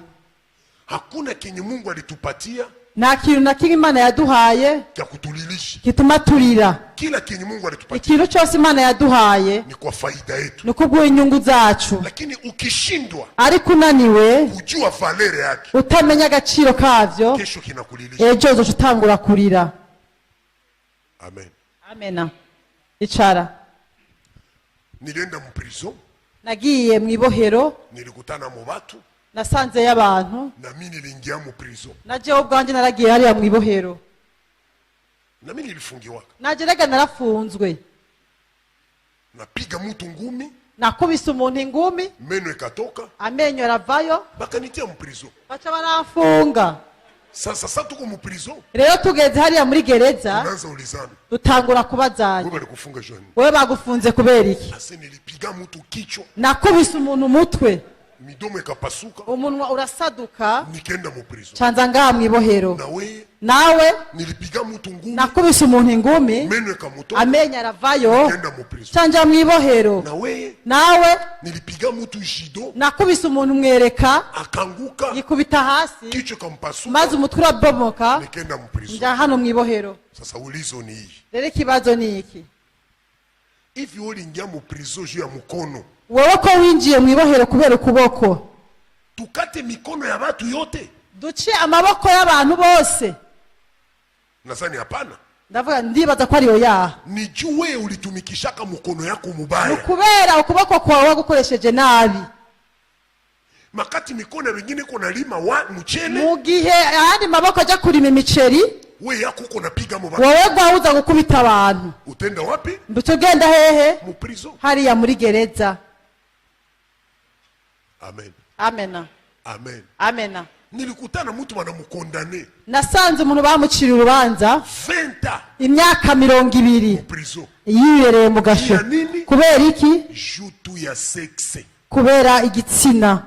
Hakuna kenye Mungu alitupatia Nta kintu na kimwe Imana yaduhaye cha kutulilisha. Gituma turira. Kila kenye Mungu alitupatia Ikintu cyose Imana yaduhaye ni kwa faida yetu, ni kubw'inyungu zacu. Lakini ukishindwa Ariko unaniwe kujua valeur yake, utamenya agaciro kavyo, kesho kinakulilisha. Ejo uzoca utangura kurira. Amen. Amena. Icara. Nilienda mu prison, Nagiye mu ibohero, nilikutana mu batu, nasanzeyo abantu, na mimi niliingia mu prison, na jewe ubwanjye naragiye hariya mu ibohero. Na mimi nilifungiwaka. Naje rega narafunzwe. Napiga mtu ngumi, Nakubise umuntu ingumi, meno ikatoka, amenyo aravayo, bakanitia mu prison. Baca baramfunga. Sasa sasa tuko mu prison, Rero tugeze hariya muri gereza, unaanza ulizana, dutangura kubazanya. wewe balikufunga joni? Wowe bagufunze kubera iki? Ase nilipiga mtu kichwa, Nakubise umuntu umutwe, Midomo ikapasuka, Umunwa urasaduka. Nikaenda mu prison. Canza ngaha mw'ibohero. Na we Nawe nilipiga mtu ngumi, nakubise umuntu ingumi, meno ikamutoka, amenyo aravayo, nikaenda mu prison. Canja mw'ibohero. Na we Nawe nilipiga mtu judo, nakubise umuntu mwereka, akanguka, yikubita hasi, kichwa kampasuka, maze umutwe urabomoka, nikaenda mu prison. Nja hano mw'ibohero. Sasa ulizo ni hii. Rero ikibazo ni iki? Hivi uliingia mu prison juu ya mkono, Wowe ko winjiye mw'ibohero kubera ukuboko, tukate mikono ya watu yote? Duce amaboko y'abantu bose? Nadhani hapana. Ndavuga ndibaza ko ariyo yaha. Ni juu wewe ulitumikishaka mkono yako Ni mubaya, ukubera ukuboko kwawe wagukoresheje nabi. Makati mikono ya wengine iko nalima wa mchele, Mu gihe ayandi maboko ajya kurima imiceri, we yako uko napiga mu wowe gwawuza gukubita abantu. Utenda wapi? Mbuce ugenda hehe? Mu prison. Hariya muri gereza. Amen. Amena. Amen. Amena. Nilikutana mtu wanamcondamner Nasanze umuntu bamuciriye urubanza 20 ans imyaka 20 prison. yibereye mu gasho. Ya nini? Kubera iki? Juu tu ya sexe. Kubera igitsina.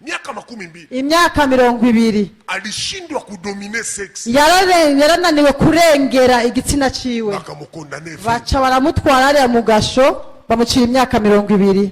Miaka 20. Imyaka 20. Alishindwa kudominer sexe, Yarananiwe kurengera igitsina ciwe, bakamcondamner. baca baramutwara hariya mu gasho, bamuciye imyaka 20.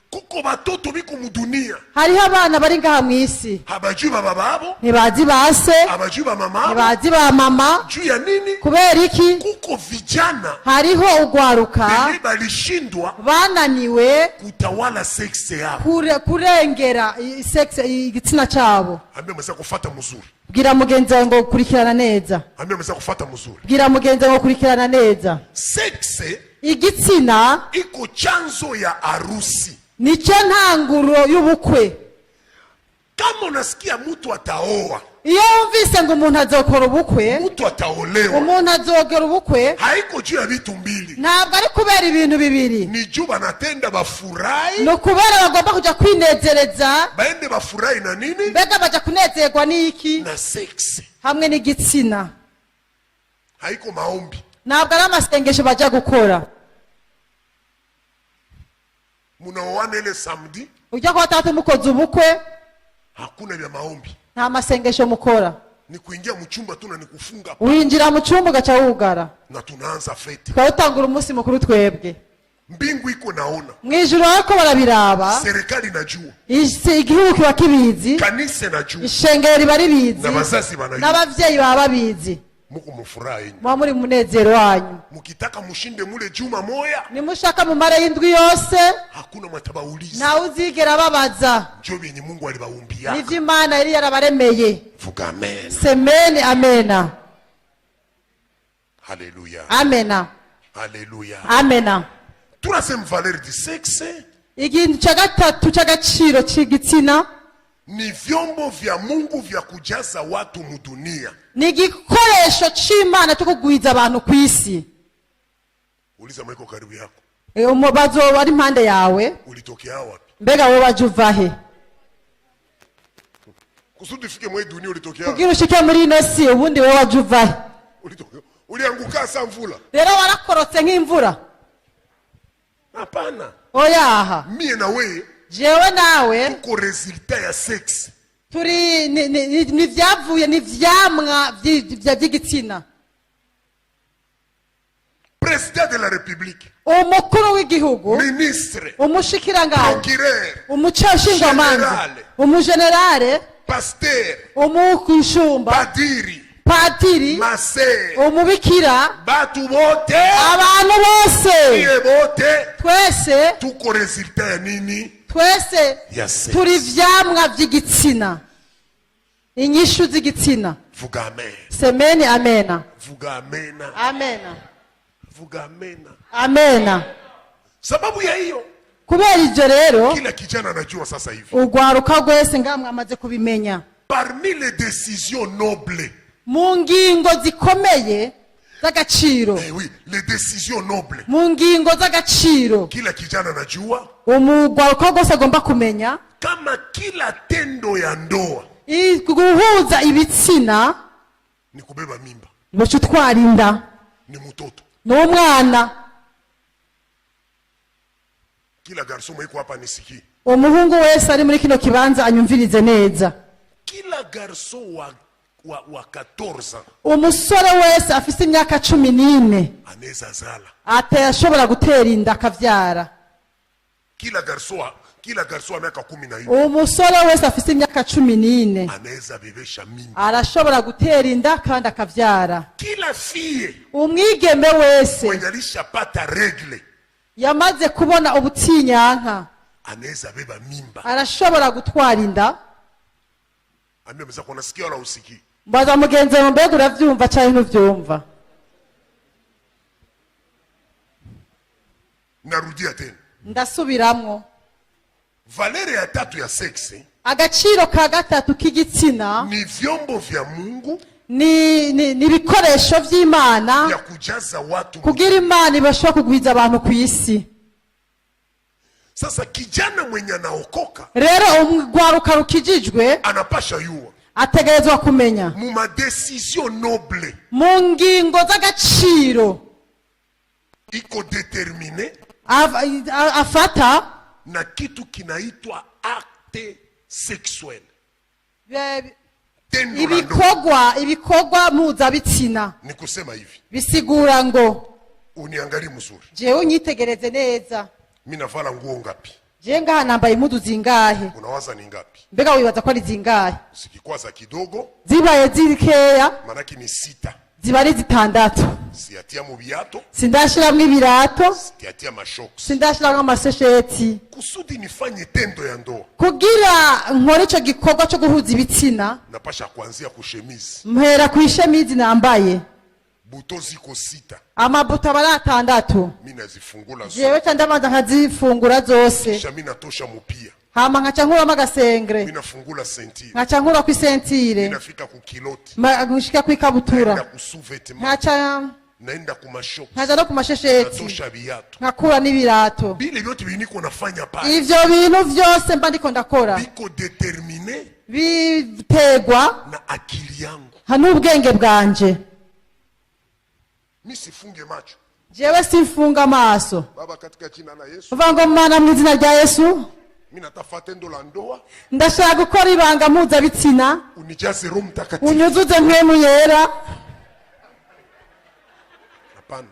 Kuko batoto biko mudunia, Hariho abana bari ngaha mu isi, habajui baba babo, ntibazi ba se, habajui ba mama abo. ntibazi ba mama. Juu ya nini? Kubera iki? Kuko vijana Hariho ugwaruka benye balishindwa bananiwe kutawala sexe yabo. Kurengera sexe, igitsina cabo. Ambia mwenzako kufata mzuri. Bwira mugenzi wawe ngo kurikirana neza. Ambia mwenzako kufata mzuri. Bwira mugenzi wawe ngo kurikirana neza. Sexe Igitsina iko chanzo ya harusi. nicyo ntanguro y'ubukwe. Kama unasikia mtu ataoa, Iyo wumvise ngo umuntu azokora ubukwe, mtu ataolewa, umuntu azogera ubukwe, haiko juu ya vitu mbili, ntabwo ari kubera ibintu bibiri, ni juu banatenda bafurahi, ni ukubera bagomba kujya kwinezereza. Baende bafurahi na nini? Mbega bajya kunezerwa n'iki? Na sexe. Hamwe n'igitsina. Haiko maombi. Ntabwo ari amasengesho bajya gukora. Munaoana ile samedi, Ujya kuba tatu mukoze ubukwe, hakuna vya maombi, nta masengesho mukora. Ni kuingia mchumba tu na ni kufunga Winjira mu cyumba ugaca wugara, na tunaanza fête. Tukaba dutangura umunsi mukuru twebwe. Mbingu iko naona, Mu ijuru bariko barabiraba, serikali inajua, isi igihugu kiba kibizi, kanisa inajua, ishengero riba ribizi, na wazazi wanajua. N'abavyeyi baba babizi. Muko mufuraha yenyu. Muba muri mu munezero wanyu. Mukitaka mushinde mule juma moya, Nimushaka mumare y'indwi yose, hakuna mwatabauliza. Ntawe uzigera ababaza. Njo vyenye Mungu alibaumbia. Nivyo Imana yari yarabaremeye. Vuga amen. Semeni amena. Haleluya. Amena. Haleluya. Amena. Troisième valeur du sexe Ikintu cya gatatu cy'agaciro cy'igitsina ni vyombo vya Mungu vya kujaza watu mudunia. Ni igikoresho c'Imana cyo kugwiza abantu ku isi. Uliza mweko karibu yako, Umubazo ari impande yawe, ulitokea wapi? Mbega wowe waje uva he? Kusudi ufike mwe dunia ulitokea wapi? Kugira ushike muri ino si, ubundi wowe waje uva he? Ulitokea ulianguka sa mvula? Rero warakorotse nk'imvura? Hapana. Oyaha. Mie na wewe Jewe nawe tuko résultat ya sexe. Turi ni ibyavuye, ni ivyamwa vy'igitsina. Président de la République, Umukuru w'igihugu, ministre, umushikiranganji, procureur, umucashingwamanza, Generale. Umujenerale, pasteur, umushumba, padiri, patiri, maser, umubikira, batu bote, abantu bose, iye bote, twese, tuko résultat ya nini? Twese Ya sexe. turi ivyamwa vy'igitsina, inyishu z'igitsina. Vuga amen. Semeni amena. Vuga amena. Amena. Vuga amena. Amena. Sababu ya hiyo, Kubera ivyo rero, kila kijana anajua sasa hivi. Urwaruka rwese ngaha mwamaze kubimenya. Parmi les décisions nobles, Mu ngingo zikomeye z'agaciro, eh oui, les décisions nobles, mu ngingo z'agaciro, kila kijana anajua umugwaruka rwose agomba kumenya kama kila tendo ya ndoa guhuza ibitsina ni kubeba mimba, baca utwara inda, ni mtoto. Ni umwana. Kila garçon mweko hapa nisikie. Umuhungu wese ari muri kino kibanza anyumvirize neza. Kila garçon wa 14 ans Umusore wese afise imyaka 14 anaweza zala. Ateye ashobora gutera inda akavyara. Kila garçon wa miaka 14 Umusore wese afise imyaka 14 anaweza bebesha mimba. arashobora gutera inda kandi akavyara. Kila fille Umwigeme wese mwenye alishapata règle yamaze kubona ubutinyanka anaweza beba mimba. arashobora gutwara inda. Ambia mwenzako, unasikia wala usikii? Mbaza mugenzi wawe, mbega uravyumva canke ntuvyumva? Narudia tena. Ndasubiramwo. Valeur ya tatu ya sexe Agaciro ka gatatu k'igitsina ni vyombo vya Mungu ni ibikoresho vy'Imana vya kujaza watu. kugira Imana ibashobora kugwiza abantu ku isi. Sasa kijana mwenye anaokoka Rero urwaruka rukijijwe anapasha yua ategerezwa kumenya mu madécisions nobles mu ngingo z'agaciro iko déterminé afata na kitu kinaitwa acte sexuel, tendo la ndoa. Ibikorwa mpuzabitsina. Ni kusema hivi, Bisigura ngo uniangalie mzuri, jewe unyitegereze neza. Mi navala nguo ngapi? Jewe ngaha nambaye impuzu zingahe? Unawaza ni ngapi? Mbega wibaza ko ari zingahe? Zikikwaza kidogo, Zibaye zikeya, manake ni sita. ziba ari zitandatu. Siatia mu biato, Sindashiramwo ibirato, siatia masocks. sindashiramwo amasesheti. Kusudi nifanye tendo ya ndoa, Kugira nkore ico gikorwa co guhuza ibitsina, napasha kuanzia kuchemise. mpera ku ishemizi nambaye. Bouton ziko sita, Amabuto aba ari atandatu. mi nazifungula zote. Jewe ca ndabanza nkazifungura zose. Kisha mi natosha mupia, Hama nkaca nkuramo agasengre, mi nafungula ceinture, nkaca nkura ku iceinture, mi nafika ku culotte, nshika kw'ikabutura, naenda ku sous-vêtement, nkaca naenda ku masocks, nkaja no ku mashesheti, natosha viatu. nkakura n'ibirato. Bile vyote viniko nafanya pale Ivyo bintu vyose mba ndiko ndakora biko déterminé biterwa na akili yangu. n'ubwenge bwanje. Mi sifunge macho. Jewe simfunga amaso. Baba, katika jina la Yesu, Uvuga ngo Mana, mu izina rya Yesu, mi natafuta tendo la ndoa, ndashaka gukora ibanga mpuzabitsina, unijaze Roho Mtakatifu. unyuzuze Mpwemu Yera. Hapana,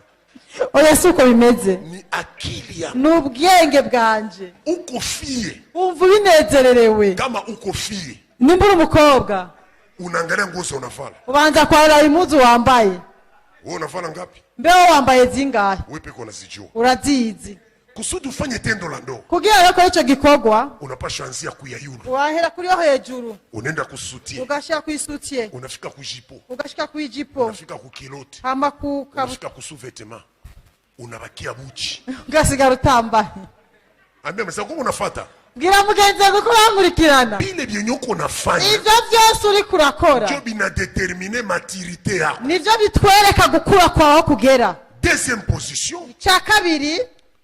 Oya, si uko bimeze. ni akili yangu. Ni ubwenge bwanje. Uko fille, Wumva ubinezererewe? kama uko fille, Nimba uri umukobwa, unaangalia nguo za unavala. ubanza kwarura impuzu wambaye. Wewe unavala ngapi? Mbeho wambaye zingahe? Wewe peke unazijua. Urazizi. Kusudi ufanye tendo la ndoa, Kugira rero kora ico gikorwa, unapasha anzia kuyayulu, wahera kuri yo hejuru, unaenda kusoutien, ugashira ku isoutien, unafika kujupe, ugashika ku ijipo, unafika kuculotte, hama ku kabutura, unafika kusous-vêtement, unabakia buchi. Ugasigara utambaye. Ambia mwenzako unafata. Bwira mugenzi wawe ko urankurikirana. Bile vyenye uko unafanya Ivyo vyose uriko urakora ndio binadetermine maturité yako. nivyo bitwereka gukura kwawe aho kugera. Deuxième position Icya kabiri,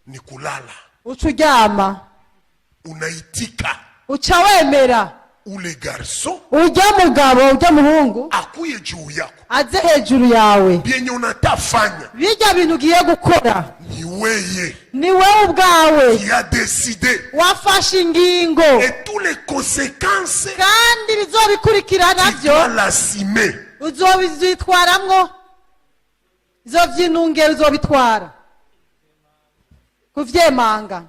ni kulala. uca uryama. Unaitika Uca wemera ule garçon ujya mugabo, ujya muhungu akuye juu yako. aze hejuru yawe. Byenye unatafanya Bijya bintu ugiye gukora ni weye ni wowe ubwawe qui a décidé, wafashe ingingo, et toutes les conséquences kandi bizobikurikira tu navyo dois l'assumer. Uzobitwaramwo izovyinungera, uzobitwara kuvyemanga.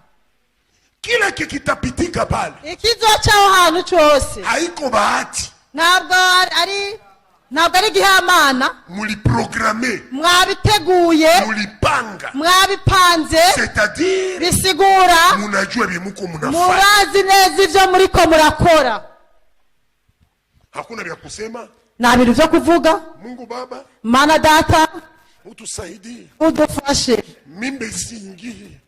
Kila kikitapitika pale Ikizoca aho hantu cose haiko bahati. ntabwo ari igihamana. Muliprogramme, Mwabiteguye, mulipanga, mwabipanze. C'est-à-dire Bisigura munajua vyemuko munafanya. murazi neza ivyo muriko murakora. Hakuna vya kusema. Nta bintu vyo kuvuga. Mungu Baba, Mana Data, utusaidie, udufashe, mimba isiingie,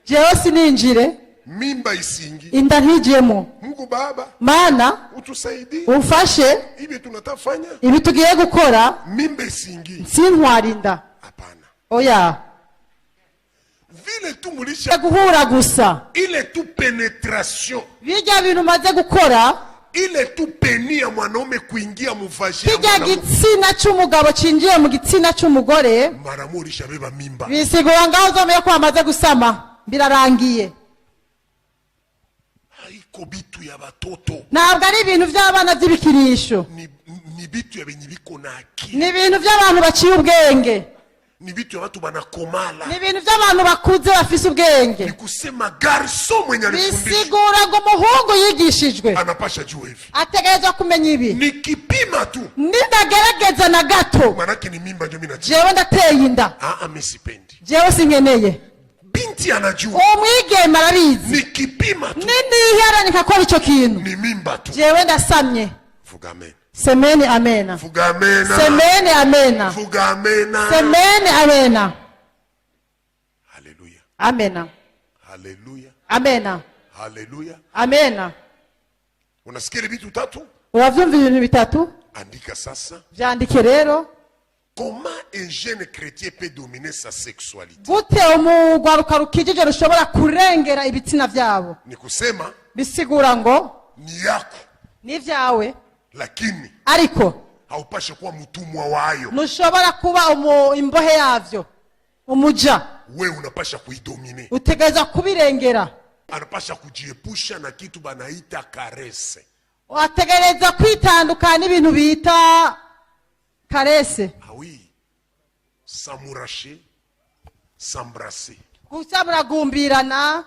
jewe sininjire, mimba isiingie. Inda ntijemo. Mungu Baba, Mana, utusaidie, umfashe, hivi tunatafanya, ibi tugiye gukora, mimba isiingie. sintwara inda. Hapana, Oya. vile tu mulisha Guhura gusa, ile tu pénétration bijya bintu umaze gukora, Ile tu pénis ya mwanaume kuingia mu vagin ya Kirya mwanamke, gitsina c'umugabo cinjiye mu gitsina c'umugore, mara moja ulishabeba mimba. Bisigura ngaho uzomeye ko wamaze gusama, birarangiye. Haiko bitu ya batoto. Ntabwo ari ibintu by'abana by'ibikinisho. Ni bitu ya benye biko na akili. Ni ibintu by'abantu baciye ubwenge. Ni bitu ya watu banakomala. Ni ibintu by'abantu bakuze bafise ubwenge. Ni kusema garçon mwenye alifundishwa Bisigura ngo umuhungu yigishijwe anapasha jua hivi. Ategerezwa kumenya ibi. Nikipima tu, Nindagerageza na gato, manake ni mimba ndio mimi natia. Jewe ndateye inda. Ah ah, mimi sipendi. Jewe sinkeneye. Binti anajua. Umwigeme arabizi. Nikipima tu, Niniheranye nkakora ico kintu, ni mimba tu. Jewe ndasamye. Vuga amen. Semeni amena. Vuga amena. Semeni amena. Vuga amena. Semeni amena. Haleluya. Amena. Haleluya. Amena. Haleluya. Amena. Unasikia ile vitu tatu? Uravyumva ibintu bitatu? Andika sasa. Vyandike rero. Comment un jeune chrétien peut dominer sa sexualité? Gute umugwaruka rukijije rushobora kurengera ibitsina vyabo? Ni kusema Bisigura ngo ni yako, ni ivyawe, lakini ariko haupashe kuwa mtumwa wayo. Ntushobora kuba imbohe yavyo, umuja. We unapasha kuidominer. Utegerezwa kubirengera. Anapasha kujiepusha na kitu banaita caresse. Wategereza kwitandukanya n'ibintu bita caresse. Ah oui, s'amouracher, s'embrasser. Gusa muragumbirana.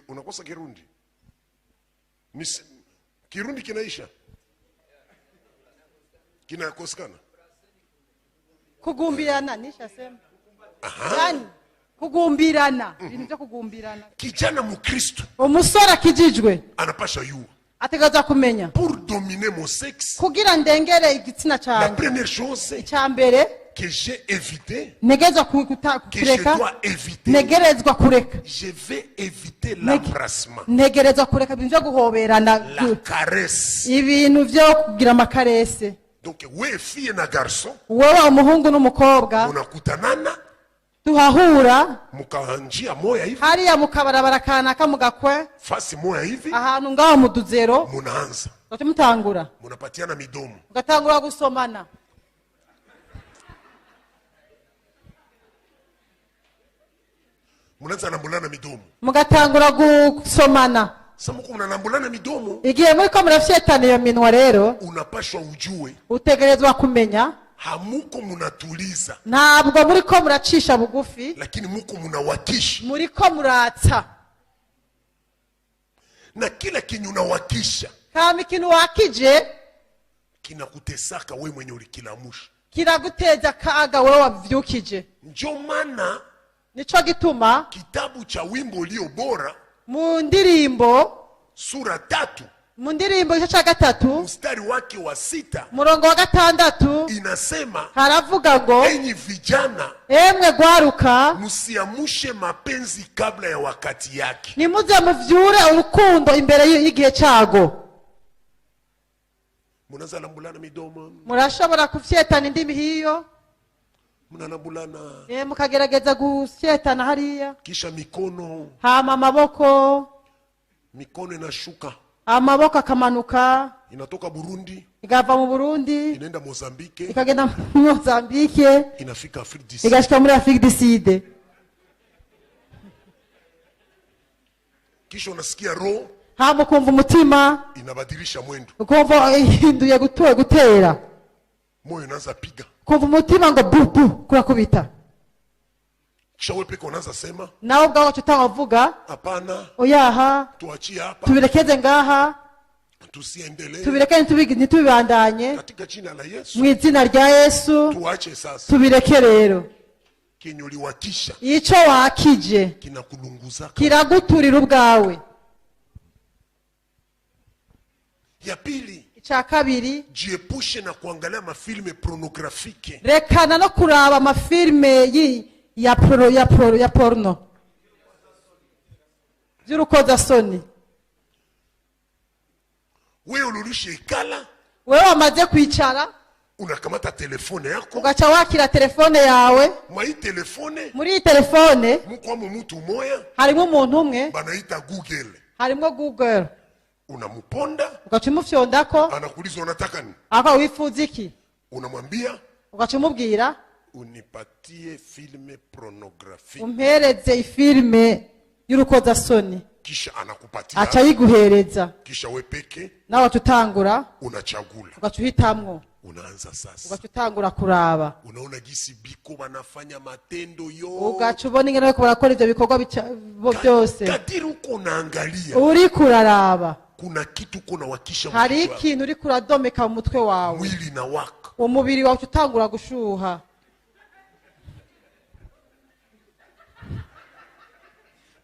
Unakosa Kirundi? Kirundi kinaisha, kinakosekana. Kugumbirana nishasema, yani kugumbirana, ibintu byo kugumbirana. Kijana Mukristo Umusore akijijwe anapasha yua, ategereza kumenya, pour dominer mon sexe, kugira ndengere igitsina la cyanjye, première chose icya mbere que j'ai évité, ntegerezwa que je kureka, dois éviter, ntegerezwa kureka, je vais éviter l'embrassement, ntegerezwa kureka ibintu byo guhoberana, la caresse. Ibintu byo kugira amacaresse. Donc we fille na garçon, Wowe umuhungu n'umukobwa, munakutanana tuhahura mukanjia moya hivi, hariya mu kabarabara kanaka mu gakwe, fasi moya hivi, ahantu ngaho mu duzero, munaanza, mugaca mutangura, munapatiana midomo. Mugatangura gusomana. Munaanza nambulana midomo. Mugatangura gusomana. Sasa muko mnanambulana midomo, Igihe muriko murafyetana iyo minwa rero, unapashwa ujue utegerezwa kumenya hamuko munatuliza, ntabwo muriko muracisha bugufi, lakini muko munawakisha. Muriko muratsa. Na kila kenye unawakisha Kama ikintu wakije kinakutesaka we mwenye ulikilamusha. Kiraguteza akaga wowe wavyukije. Njo maana Nico gituma kitabu cha Wimbo Ulio Bora mu ndirimbo, sura 3, mu ndirimbo igice cya 3, mstari wake wa 6, umurongo wa 6, inasema, haravuga ngo, enyi vijana, emwe gwaruka, msiamushe mapenzi kabla ya wakati yake. Nimuze muvyure urukundo imbere y'igihe cyago. Munaanza lambulana midomo, Murashobora kufyetana indimi hiyo, mnalambulana, mukagerageza gufyetana hariya, kisha mikono, hama amaboko, mikono inashuka, amaboko akamanuka, inatoka Burundi, igava mu Burundi, inaenda Mozambique, ikagenda muri Mozambique, inafika Afrique du Sud. Igashika muri Afrique du Sud. Kisha unasikia roho Hama ukumva umutima inabadilisha mwendo, ukumva ihinduye gutera, moyo unaanza piga, ukumva umutima ngo bu bu kurakubita. Kisha wewe peke unaanza sema, Nawe ubwawe uca utavuga, hapana, oyaha, tuachie hapa, tubirekeze ngaha, tusiendelee, tubireke, ntitubibandanye, katika jina la Yesu, mu izina rya Yesu, tuache sasa. Tubireke rero. Kenye uliwakisha Icyo wakije kinakulunguzaka. Kiraguturira ubwawe. Ya pili, Icya kabiri, jiepushe na kuangalia mafilms pornographiques. Rekana no kuraba amafilime ya porno by'urukozasoni. Wewe ulirishe ikala, Wewe wamaze kwicara, unakamata téléphone yako, ugaca wakira telefone yawe, mwa hii téléphone muri iyi telefone mukwamo mutu moya harimo umuntu umwe banaita Google. Harimo Google. Unamuponda, Ugaca umufyondako. Anakuuliza unataka nini? Ako wifuza iki? Unamwambia Ugaca umubwira unipatie film pornographique. Umpereze ifilime y'urukozasoni. Kisha anakupatia. Aca ayiguhereza. Kisha we peke Nawe ugaca utangura unachagula. Ugaca uhitamwo. Unaanza sasa. Ugaca utangura kuraba. Unaona gisi biko wanafanya matendo yo. Ugaca ubona ingene bariko barakora ivyo bikorwa byose. Kadiri uko unaangalia, Uriko uraraba, kuna kitu uko nawakisha hari mkichwa. ikintu uriko uradomeka mu mutwe wawe. Mwili na waka. Umubiri wawe uca utangura gushuha.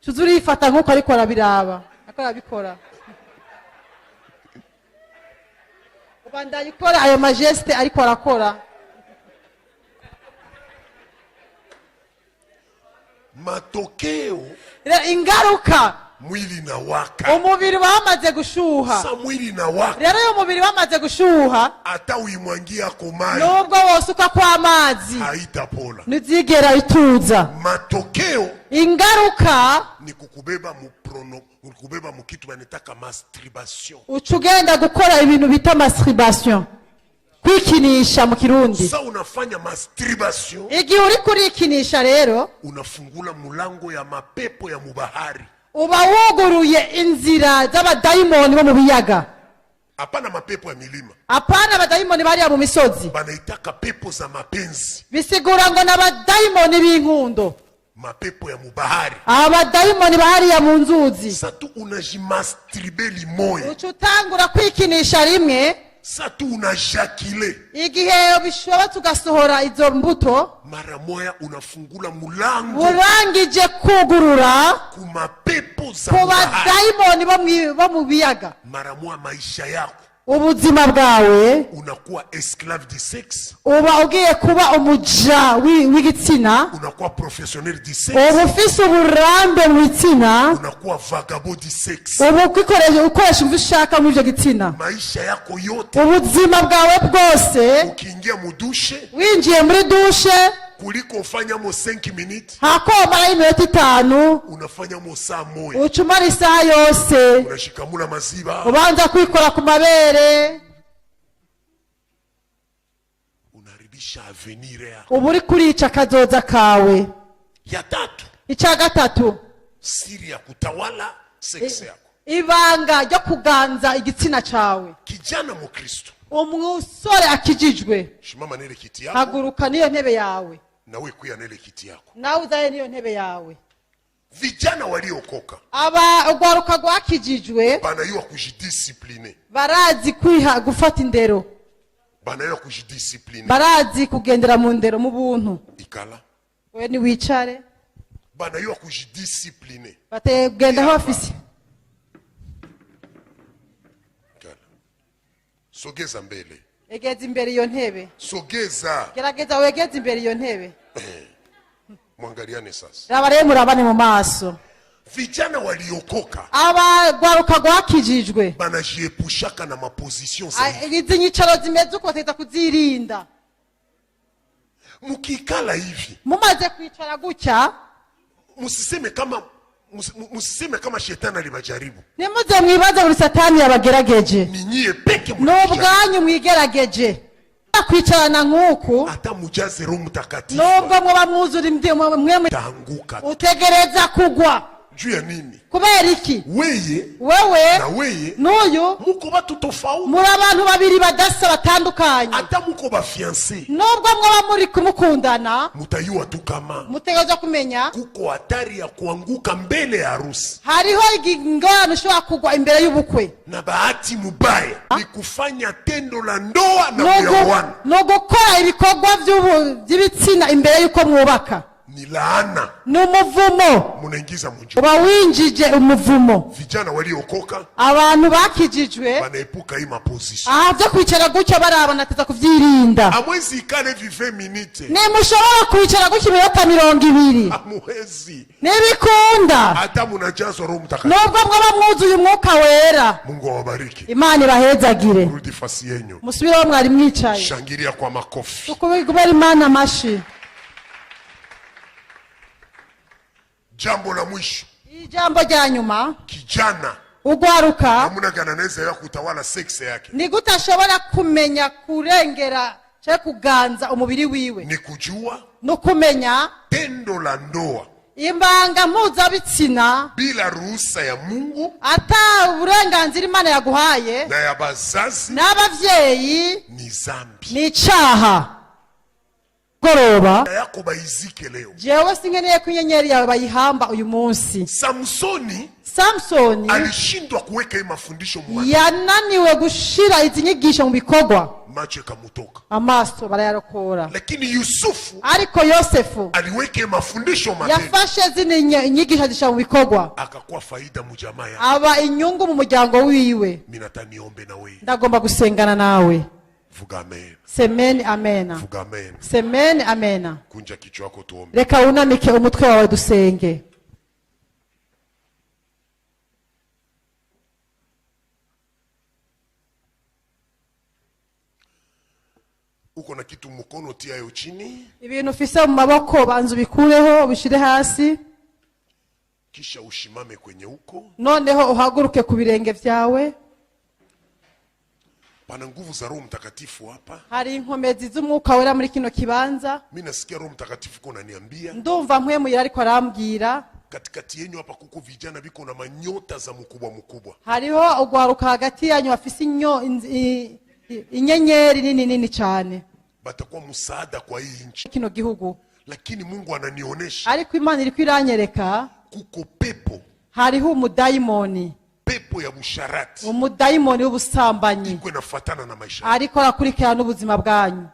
Tuzi urifata nk'uko ariko arabiraba, ariko arabikora, ubandanya ukora ayo magestes ariko arakora. Matokeo, Rero ingaruka, mwili na waka. Umubiri wamaze gushuha. Sa mwili na waka, Rero iyo umubiri wamaze gushuha, hata uimwangia komai nubwo wosuka kw'amazi, haitapola. ntizigera ituza. Matokeo Ingaruka, ni kukubeba muprono, kukubeba mukitu banetaka masturbation. Uca ugenda gukora ibintu bita masturbation, kwikinisha mu Kirundi. Sa unafanya masturbation, Igihe uri kurikinisha rero, unafungula mulango ya mapepo ya mubahari. Uba wuguruye inzira z'abadayimoni bo mu biyaga. Hapana mapepo ya milima. Apana abadayimoni bariya mu misozi. Banaitaka pepo za mapenzi. Bisigura ngo ni abadayimoni b'inkundo. Mapepo ya mubahari. Abadayimoni bahariya mu nzuzi. Sa tu unajimasturbe limoya, Uca utangura kwikinisha rimwe, sa tu unaéjaculer, igihe bishobotse ugasohora izo mbuto, mara moya unafungula mulango urangije kugurura ku mapepo za ku mubahari. Badayimoni bo mu biyaga. Mara moya maisha yako, Ubuzima bwawe, unakuwa esclave du sexe, uba ugiye kuba umuja w'igitsina, unakuwa professionnel du sexe, uba ufise uburambe mu bitsina, unakuwa vagabond du sexe. Uba ukoresha ibyo ushaka muri ibyo gitsina. Maisha yako yote, Ubuzima bwawe bwose, ukiingia mudouche, winjiye muri douche, kuliko ufanyamo 5 minutes, hakomarayo iminota 5, unafanyamo saa moya. Uca umara isaha yose. Unashikamula maziba, Ubanza kwikora ku mabere. Unaharibisha avenir yako. Uba uri kurica akazoza kawe. Ya tatu, Icya gatatu, siri ya kutawala sexe yako. Ibanga ryo kuganza igitsina cyawe. Kijana mukristo, Umusore akijijwe, shimama nile kiti yako, haguruka n'iyo ntebe yawe, nawe kuya nile kiti yako. Nawe uzaye n'iyo ntebe yawe. Vijana waliokoka Aba urwaruka rwakijijwe banayua kujidiscipline, barazi kwiha gufata indero, banayua kujidiscipline. Barazi kugendera mu ndero mu buntu. Ikala. We niwicare. Banayua kujidiscipline. Bategenda aho bafise. Ikala. Sogeza mbele. Egeza imbere iyo ntebe. Sogeza. Gerageza wegeze imbere iyo ntebe. Mwangaliane sasa. Raba rero murabane mu maso. Vijana waliokoka Abagwaruka rwakijijwe banajiepushaka na maposition za izi nyicaro zimeze uko bateza kuzirinda. Mukikala hivi, Mumaze kwicara gutya, musiseme kama shetani alibajaribu. Ntimuze mwibaze buri satani yabagerageje. Ni nyie peke Ni mlijaribu. ubwanyu mwigerageje kwicarana nk'uku. Hata mujaze Roho Mtakatifu, Nubwo muba mwuzura mwe taanguka. Utegereza kugwa. Juu ya nini? Kubera iki? Weye Wewe na weye n'uyu muko batu tofauti. Muri abantu babiri badasa, batandukanye. Hata muko bafiancés, Nubwo mwaba muri kumukundana, mutayua tu kama mutegereza kumenya kuko hatari ya kuanguka mbele ya harusi. Hariho ingorane ushobora kugwa imbere y'ubukwe. Na bahati mubaya ni kufanya tendo la ndoa na Ni kuyaoana. Ni ugukora ibikorwa by'ibitsina imbere y'uko mwubaka. Ni laana. Ni umuvumo. Munaingiza munjia. Uba winjije umuvumo. Vijana waliokoka Abantu bakijijwe wanaepuka hii maposition. Aha byo kwicara gutyo barabana ateza kubyirinda. Hamwezi ikale hivi 20 minutes. Ntimushobora kwicara gutyo iminota 20. Hamwezi. Ntibikunda. Hata munajazwa Roho Mtakatifu. Nubwo mwaba mwuzuye umwuka wera. Mungu awabariki. Imana ibahezagire. Rudi fasi yenyu. Musubireho mwari mwicaye. Shangilia kwa makofi. Kubera Imana amashi. Jambo la mwisho. Ijambo rya nyuma. Kijana, Ugwaruka, namna gani anaweza ya kutawala sexe yake? Ni gute ashobora kumenya kurengera cyangwa kuganza umubiri wiwe? Ni kujua Ni ukumenya tendo la ndoa imbanga mpuzabitsina bila ruhusa ya Mungu ata uburenganzira Imana yaguhaye na ya bazazi n'abavyeyi ni zambi. Ni icaha goroba. Yako baizike leo. Jewe sinkeneye ko inyenyeri yawe bayihamba uyu munsi. Samsoni Samusoni alishindwa kuweka hii mafundisho mwa yananiwe gushira izi nyigisho mu bikorwa. Macho ikamutoka. Amaso barayarokora. Lakini Yusufu Ariko Yosefu aliweka hii mafundisho matendo, yafashe zino inyigisho azishira mu bikorwa, akakuwa faida mujamaa yake. Aba inyungu mu muryango wiwe. Mimi nataka niombe na wewe. Ndagomba gusengana nawe. Vuga amen. Semeni amena. Vuga amen. Semeni amena. Kunja kichwa yako tuombe. Reka wunamike umutwe wawe dusenge. Uko na kitu mkono, tia yo chini, Ibintu ufise mu maboko banza ubikureho ubishire hasi. Kisha ushimame kwenye uko. Noneho uhaguruke ku birenge byawe. Pana nguvu za Roho Mtakatifu hapa. Hari inkomezi z'Umwuka Wera muri kino kibanza. Mimi nasikia Roho Mtakatifu ko naniambia Ndumva Mpwemu ariko arambwira katikati yenyu hapa kuko vijana biko na manyota za mkubwa mkubwa. Hariho ugwaruka hagati yanyu bafise inyenyeri nini nini cyane. Batakuwa msaada kwa hii nchi. Kino gihugu. Lakini Mungu ananionyesha Ariko Imana iriko iranyereka kuko pepo, hariho umudayimoni, pepo ya busharati umudayimoni w'ubusambanyi iko inafuatana na maisha. Ariko arakurikirana n'ubuzima bwanyu.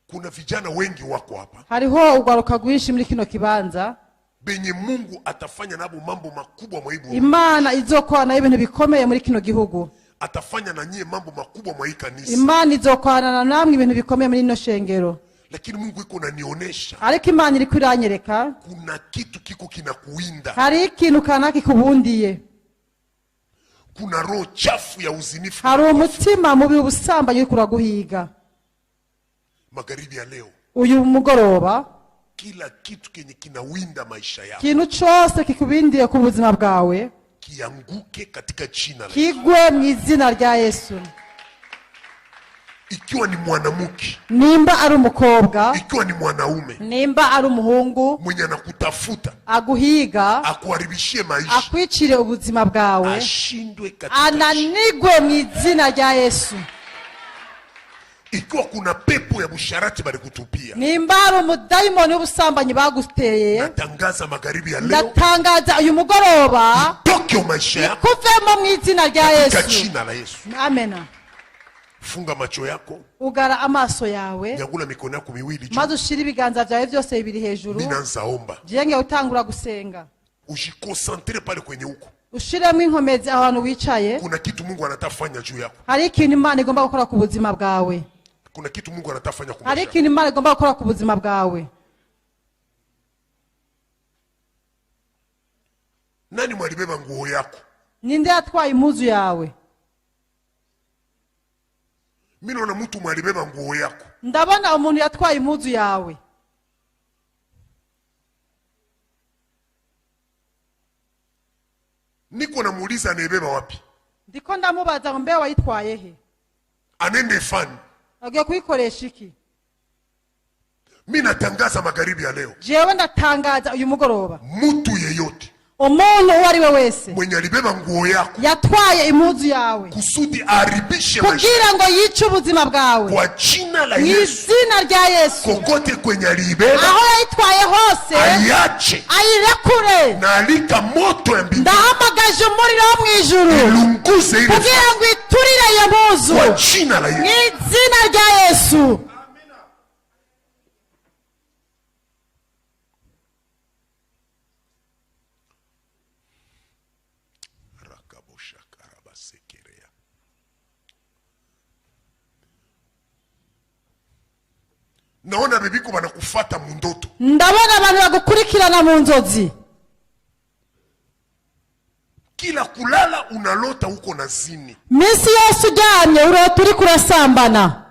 Kuna vijana wengi wako hapa Hariho ugwaruka rwinshi muri kino kibanza benye Mungu atafanya nabo mambo makubwa mwa hii Burundi. Imana izokorana nayo ibintu bikomeye muri kino gihugu. Atafanya na nyie mambo makubwa mwa hii kanisa. Imana izokorana namwe ibintu bikomeye muri ino shengero. Lakini Mungu iko nanionyesha Ariko Imana iriko iranyereka kuna kitu kiko kinakuinda. Hari ikintu kanaka kikubundiye. Kuna roho chafu ya uzinifu. Hari umutima mubi w'ubusambanyi uriko uraguhiga. Magharibi ya leo, Uyu mugoroba, kila kitu kenye kinawinda maisha yako ikintu cose kikubindiye ku buzima bwawe kianguke katika jina la Yesu. kigwe mu izina rya Yesu. Ikiwa ni mwanamke, Nimba ari umukobwa, ikiwa ni mwanaume nimba ari umuhungu mwenye anakutafuta aguhiga akuharibishie maisha, akwicire ubuzima bwawe, ashindwe katika jina. Ananigwe mu izina rya Yesu. Ikiwa kuna pepo ya busharati balikutupia, Nimba hari umudayimoni w'ubusambanyi baguteye, natangaza magharibi ya leo, ndatangaza uyu mugoroba toke maisha yako kuvemo mu izina rya katika Yesu. jina la Yesu. Amena. Funga macho yako, Ugara amaso yawe, nyangula mikono yako miwili juu. Maze ushire ibiganza byawe byose bibiri hejuru. Mimi naanza omba. Jenge utangura gusenga. Ujiconcentre pale kwenye huko. Ushiremo inkomezi aho hantu wicaye. Kuna kitu Mungu anatafanya juu yako. Hari ikintu Imana igomba gukora ku buzima bwawe. Kuna kitu Mungu anatafanya kwa Hari maisha yako. ikintu Imana igomba gukora ku buzima bwawe. Nani mwalibeba nguo yako? Ninde yatwaye impuzu yawe? Mimi naona mtu mwalibeba nguo yako. Ndabona umuntu yatwaye impuzu yawe. Niko namuuliza anaibeba wapi? Ndiko ndamubaza ngo mbe wayitwaye he? Anende fani. Agiye kuyikoresha iki? Mimi natangaza magharibi ya leo, Jewe ndatangaza uyu mugoroba, mtu yeyote umuntu uwo ari we wese mwenye alibeba nguo yako yatwaye impuzu yawe kusudi aharibishe maisha kugira ngo yice ubuzima bwawe, kwa jina la mu Yesu, izina rya Yesu, kokote kwenye aliibeba aho yayitwaye hose aiache, ayirekure. na alika moto ya mbinguni Ndahamagaje umuriro wo mu ijuru ilunguze ile kugira ngo iturire iyo mpuzu kwa jina la mu Yesu. izina rya Yesu. Rakaboshakarabasekerea. Naona bebiko banakufata mundoto. Ndabona abantu bagukurikirana mu nzozi. Kila kulala unalota uko na zini. Minsi yose uryamye urota uri kurasambana.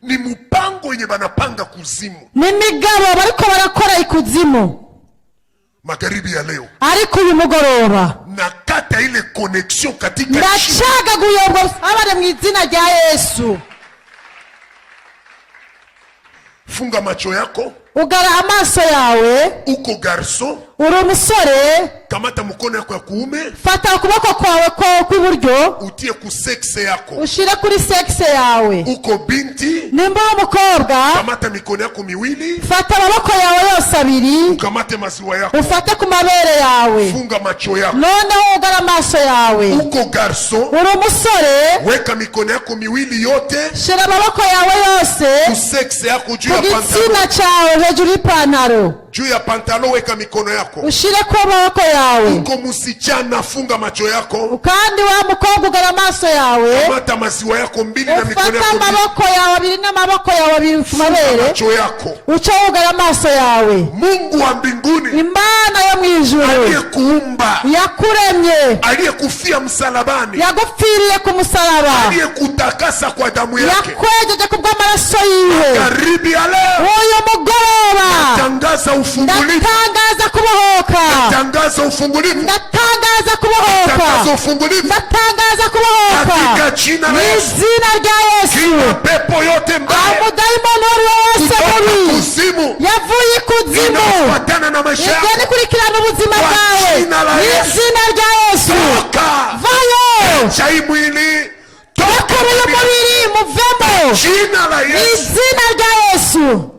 Ni mupango yenye banapanga kuzimu. Ni imigabo bariko barakora ikuzimu. Magharibi ya leo, Ariko uyu mugoroba, nakata ile connexion katika jina. Ndacagaguye ubwo busabane mu izina rya Yesu. Funga macho yako. Ugara amaso yawe. Uko garçon, Uri umusore, kamata mkono yako ya kuume, fata ukuboko kwawe kw'iburyo, utie ku sexe yako. Ushire kuri sexe yawe. Uko binti, Nimba uri umukobwa, kamata mikono yako miwili, fata amaboko yawe yose abiri, ukamate maziwa yako. Ufate ku mabere yawe. Funga macho yako. Noneho ugara amaso yawe. Uko garçon, Uri umusore, weka mikono yako miwili yote shira amaboko yawe yose ku sexe yako juu ku ya gitsina pantalon. cyawe hejuru y'ipantaro. Juu ya pantalon weka mikono yako. Ushire ku maboko yawe. Uko msichana, funga macho yako. Kandi wa mukobwa ugara amaso yawe. Kamata maziwa yako mbili na mikono Ufate yako mbili. amaboko yawe abiri n'amaboko yawe abiri ku mabere. Macho yako. Uce wugara amaso yawe. Mungu wa mbinguni Imana yo mu ijuru aliyekuumba, yakuremye, aliyekufia msalabani, yagupfiriye ku musaraba, aliyekutakasa kwa damu yake, yakwejeje ku bw'amaraso yiwe, karibi ya leo uyu mugoroba tangaza ufungulivu, ndatangaza kubohoka. Tangaza ufungulivu, Ndatangaza kubohoka. Tangaza ufungulivu Ndatangaza kubohoka katika jina mu la Yesu. izina rya Yesu. Kila pepo yote mbaya Umudayimoni uwo ari we wese kutoka mubi kuzimu yavuye ikuzimu inafuatana na maisha ibyo yako, nikurikirana ubuzima Kwa bwawe, jina la mu Yesu. izina rya Yesu, Toka, vayo. acha hii mwili, toka Rekura uyu ndani ya mubiri, muvemo jina la mu Yesu. izina rya Yesu.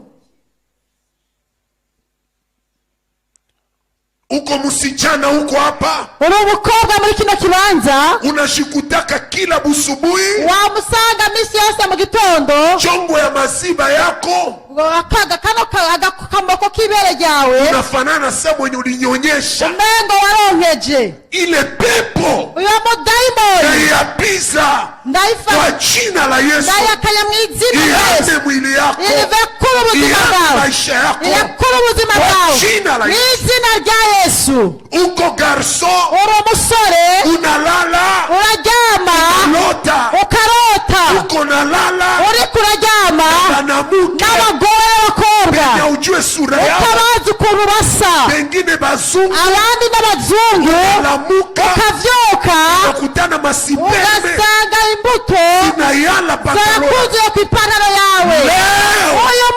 Uko msichana, uko hapa, Uri umukobwa muri kino kibanza, unashikutaka kila busubuhi wamusanga minsi yose mu gitondo, chongo ya maziba yako ngo akaga kano akamoko k'ibere ryawe unafanana sa mwenye ulinyonyesha. Umengo waronkeje. Ile pepo Uyo mudayimoni naiapiza kwa ndayifata, jina la Yesu, ndayakanya mu izina rya Yesu. ihame mwili yako, Irive kuri ubuzima ihame bwawe, maisha yako irekure ubuzima kwa bwawe jina la mu Yesu. izina rya Yesu. Uko garçon, Uri umusore, unalala, uraryama, lota, ukarota, uko nalala uriko uraryama banamuke n'abagore n'abakobwa penye ujue sura yao, utabazi ukuntu basa, pengine bazungu. Abandi n'abazungu. Lamuka, Ukavyuka, unakutana masipembe ugasanga imbuto inayala pantalon. zarakuzuye ku ipantaro yawe. Leo, Uyu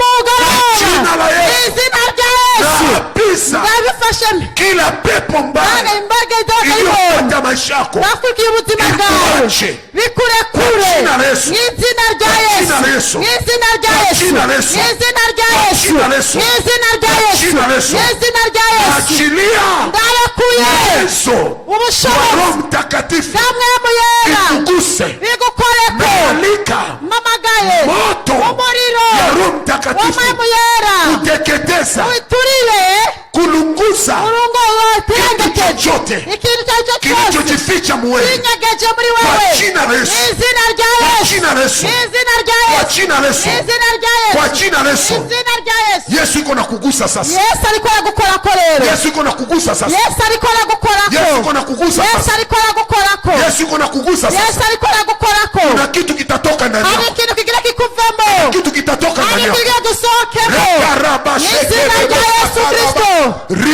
jina mugoroba, la Yesu, izina rya Yesu, naapiza ndabifashe kila pepo mbaya imbaraga z'abadayimoni iliyopata maisha yako zakurikiye ubuzima bwawe, ikuache. bikurekure Kwa jina la Yesu. mu izina rya Kwa Yesu, jina la Yesu. mu izina rya Kwa Yesu, jina la Yesu. mu izina rya Kwa Yesu, jina la Yesu. mu izina rya Kwa Yesu, jina la Yesu. mu izina rya Yesu. Achilia Ndarekuye uwezo wa ubushobozi Roho Mtakatifu bwa Mpwemu Yera ikuguse. bigukoreko. Naalika Mpamagaye moto umuriro ya Roho wa Mtakatifu Mpwemu Yera kuteketeza, uturire, kulunguza urungo kitu utengekeje chochote ikintu icyo ari cyo cyose kilichojificha muwewe kinyegeje muri kwa wewe jina la Yesu. mu izina rya Kwa Yesu, jina la Yesu. mu izina rya Kwa Yesu, jina la Yesu. mu izina rya Kwa Yesu, jina la Yesu. mu izina rya Yesu. Yesu iko na kugusa sasa. Yesu ariko aragukorako rero. Yesu iko na kugusa sasa. Yesu ariko aragukorako. Yesu iko na kugusa Yesu sasa. ariko aragukorako. Yesu iko na kugusa Yesu sasa. ariko aragukorako. Kuna kitu kitatoka ndani Hari yako. ikintu kigira kikuvemo. Kitu kitatoka Hari ndani yako. ikintu kigira gusohokemo Rekaraba mu izina rya Yesu Kristo,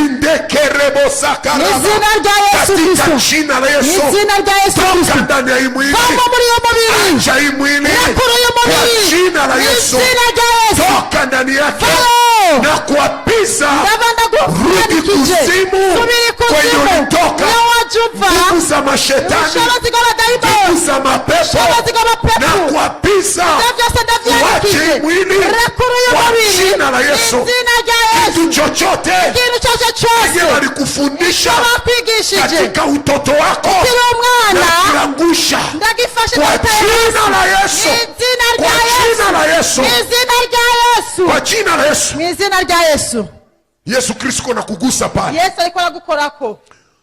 Rindekerebo mu sakaraba. izina rya Yesu Katika Kristo, jina la mu Yesu. izina rya Yesu Toka Kristo. ndani ya hii mwili. Vamo muri uyo mubiri. Acha hii mwili. Rekura uyu Kwa mubiri jina la mu Yesu. izina rya Yesu. Toka ndani yake Vayo. na kuapiza. Ndaba Rudi ndagufanikije, kuzimu subira kwenye ikuzimu ulitoka. iyo waje uva. Nguvu za mashetani, Ubushobozi bw'abadayimoni, nguvu za mapepo ubushobozi bw'amapepo, na kuapiza ibyo byose uache ndabyandikije. mwili Rekura uyu kwa mubiri jina la mu Yesu. izina rya Yesu. Kitu chochote Ikintu cyose cyose kenye walikufundisha bakwigishije katika utoto wako ukiri umwana, na kiangusha ndagifashe, kwa ndagiteye jina la hasi. Yesu, Mu izina kwa rya jina Yesu, la Yesu, mu izina rya Yesu, kwa jina la Yesu. Mu izina rya Yesu. Yesu Kristo na kugusa pale. Yesu ariko aragukorako.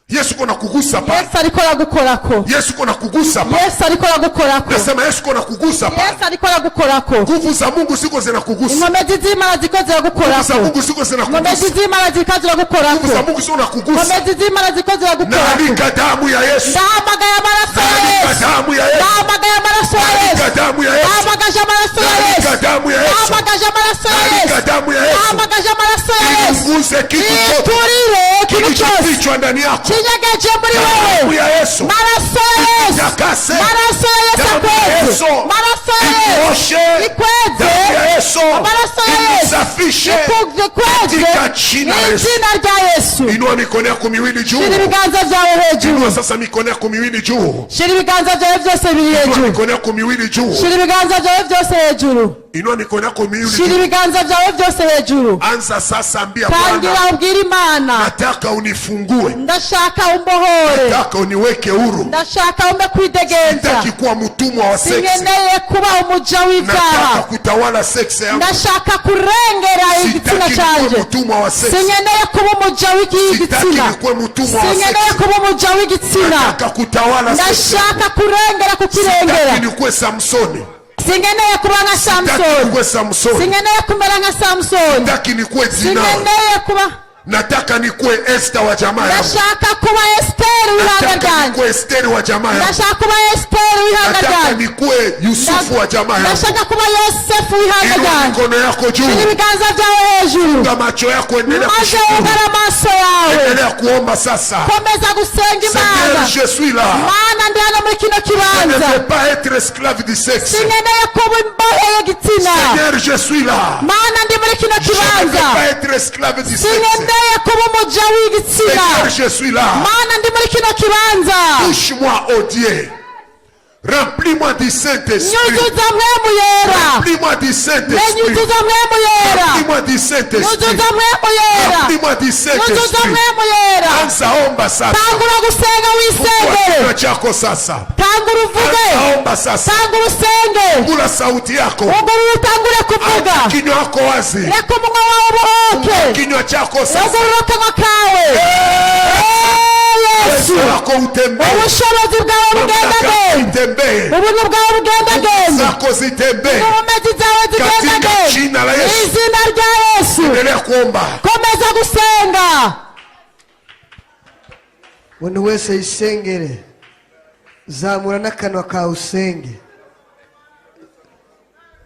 Yesu iko nakugusa pale. Yesu ariko aragukorako. Yesu iko nakugusa pale. Yesu ariko aragukorako. Nasema Yesu iko nakugusa pale. Yesu ariko aragukorako. Nguvu za Mungu ziko zinakugusa. Inkomezi z'Imana ziko Nguvu za ziragukorako. Mungu ziko Inkomezi zinakugusa. z'Imana ziko Nguvu za ziragukorako. Mungu ziko nakugusa. Inkomezi z'Imana ziko ziragukorako. Naalika damu ya Yesu. Ndahamagaye amaraso ya Naalika Yesu. damu ya Yesu. Ndahamagaye amaraso ya Naalika Yesu. damu ya Yesu. Ndahamagaje amaraso ya Naalika Yesu. damu ya Yesu. Ndahamagaje amaraso ya Naalika Yesu. damu ya Yesu. Ndahamagaje amaraso ya Yesu. Iunguze kitu chote Iturire ikintu cyose kilichofichwa ndani yako. kinyegeje muri Damu wewe. ya Yesu Maraso ya Yesu. Itakase. Maraso ya Yesu Damu ya akweze. Yesu Maraso ya Yesu ikuoshe. ikweze. Damu ya Yesu Amaraso ya Yesu ikusafishe. Ikweze Katika jina la Yesu. izina rya Yesu. Inua mikono yako miwili juu. Shira ibiganza byawe hejuru. Inua sasa mikono yako miwili juu. Shira ibiganza byawe byose biri Inua hejuru. mikono yako miwili juu. Shira ibiganza byawe byose hejuru. Inua mikono yako miwili Shira juu. ibiganza byawe byose hejuru. Anza sasa, ambia Tangira Bwana, ubwire Imana. nataka unifungue, Ndashaka umbohore. nataka uniweke huru. Ndashaka umbe kwidegenza. Sitaki kuwa mtumwa wa seksi, Sinkeneye kuba umuja w'ibyaha. nataka kutawala seksi yangu. Ndashaka kurengera igitsina Sitaki nikuwe cyanjye. mtumwa wa seksi, Sinkeneye kuba umuja sitaki w'igitsina. nikuwe mtumwa wa Sinkeneye seksi, kuba umuja w'igitsina. nataka kutawala seksi yangu. Ndashaka kurengera kukirengera. Sitaki nikuwe Samsoni, Sinkeneye kuba nka sitaki Samusoni. nikuwe Samsoni, Sinkeneye kumera nka Samusoni. sitaki nikuwe Zina, Sinkeneye kuba nataka nikuwe Esther wa jamaa yangu, ndashaka kuba Esiteri w'ihanga nataka ryanjye. nikuwe Esteri wa jamaa yangu, Ndashaka kuba Esiteri w'ihanga nataka ryanjye. nikuwe Yusufu wa jamaa yangu. Ndashaka kuba Yosefu w'ihanga Inua ryanjye. mikono yako juu, Shira ibiganza byawe hejuru. funga macho yako, endelea Maze kushukuru, wugare amaso yawe. endelea kuomba sasa. Komeza gusenga Seigneur, Imana. je suis là. Mana, ndi hano muri kino Je ne kibanza. veux pas être esclave du sexe. Sinkeneye kuba imbohe y'igitsina. Seigneur, je suis là. Mana, ndi muri kino Je ne veux kibanza. pas être esclave du sexe. Sinkeneye kuba umuja w'igitsina. Seigneur, je suis là. Mana, ndi muri kino kibanza. Touche-moi, oh Dieu. Remplis-moi du Saint-Esprit. Nyuzuza Mpwemu Yera. Remplis-moi du Saint-Esprit. Nyuzuza Mpwemu Yera. Remplis-moi du Saint-Esprit. Nyuzuza Mpwemu Yera. Remplis-moi du Nyuzuza Saint-Esprit. Mpwemu Yera. Anza omba sasa. Tangura gusenga Fungua wisengere. kinywa chako sasa. Tangura uvuge. Anza omba sasa. Tangura usenge. Fungula sauti yako. Ugurura utangure kuvuga. Acha kinywa yako wazi. Reka umunwa wawe ubohoke. Kinywa chako sasa. Ugurura akanwa kawe. Eh, Yesu. Uwezo wako utembee. Ubushobozi bwawe Mamlaka bugendagenda. itembee. Ubuntu bwawe bugendagenda. Zako zitembee. Inkomezi zawe Katika zigendagenda. jina la Yesu. Izina rya Yesu. Endelea kuomba. Komeza gusenga. Umuntu wese yisengere, zamura n'akanwa kawe usenge,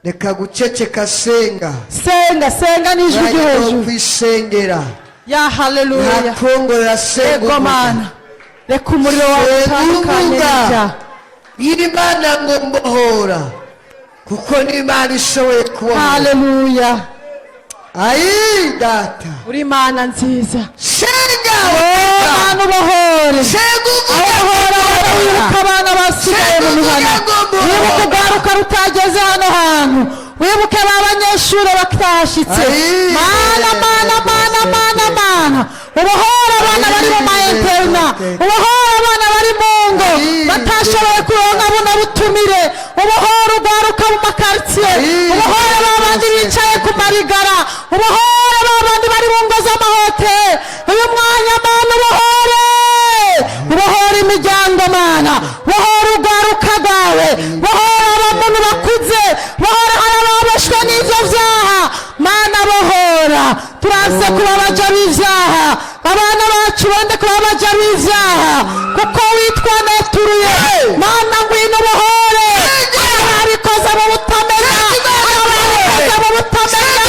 reka guceceka, senga. Senga, senga n'ijwi ryo Mwanya wo hejuru. kwisengera. Ya haleluya. Ntakongorera, senga Ego uvuga. Mana, reka umuriro wawe Senga utandukanye uvuga. n'ibyaha. Bwira Imana ngo mbohora, kuko n'Imana ishoboye kubohora. Haleluya. Ayi Data. Uri Imana nziza. Senga. Mana, ubohore. Senga uvuga. Abohora, wibuka abana basigaye mu mihana, wibuke urwaruka rutageze hano hantu, wibuke ba banyeshuri batahashyitse. Ayi. Mana, Mana, Mana, Mana, Mana, ubohore abana bari mu ma internat, ubohore abana bari mu ngo Ayi. batashoboye kuronka buno butumire, ubohore urwaruka mu makaritsiye, Ayi. ubohore ba bandi bicaye ku marigara, ubohore ba bandi bari mu ngo z'amahoteli. Uyu mwanya, Mana, ubohore, ubohore imiryango. Mana, bohora urwaruka rwawe, bohora abantu bakuze, bohora hari ababoshwe n'ibyo byaha. Mana, bohora. Turaze kuba abaja b'ibyaha, abana bacu bende kuba abaja b'ibyaha, kuko witwa neturuye. Mana, ngwino bohore ababikoze mu butamenya, ababikoze mu butamenya.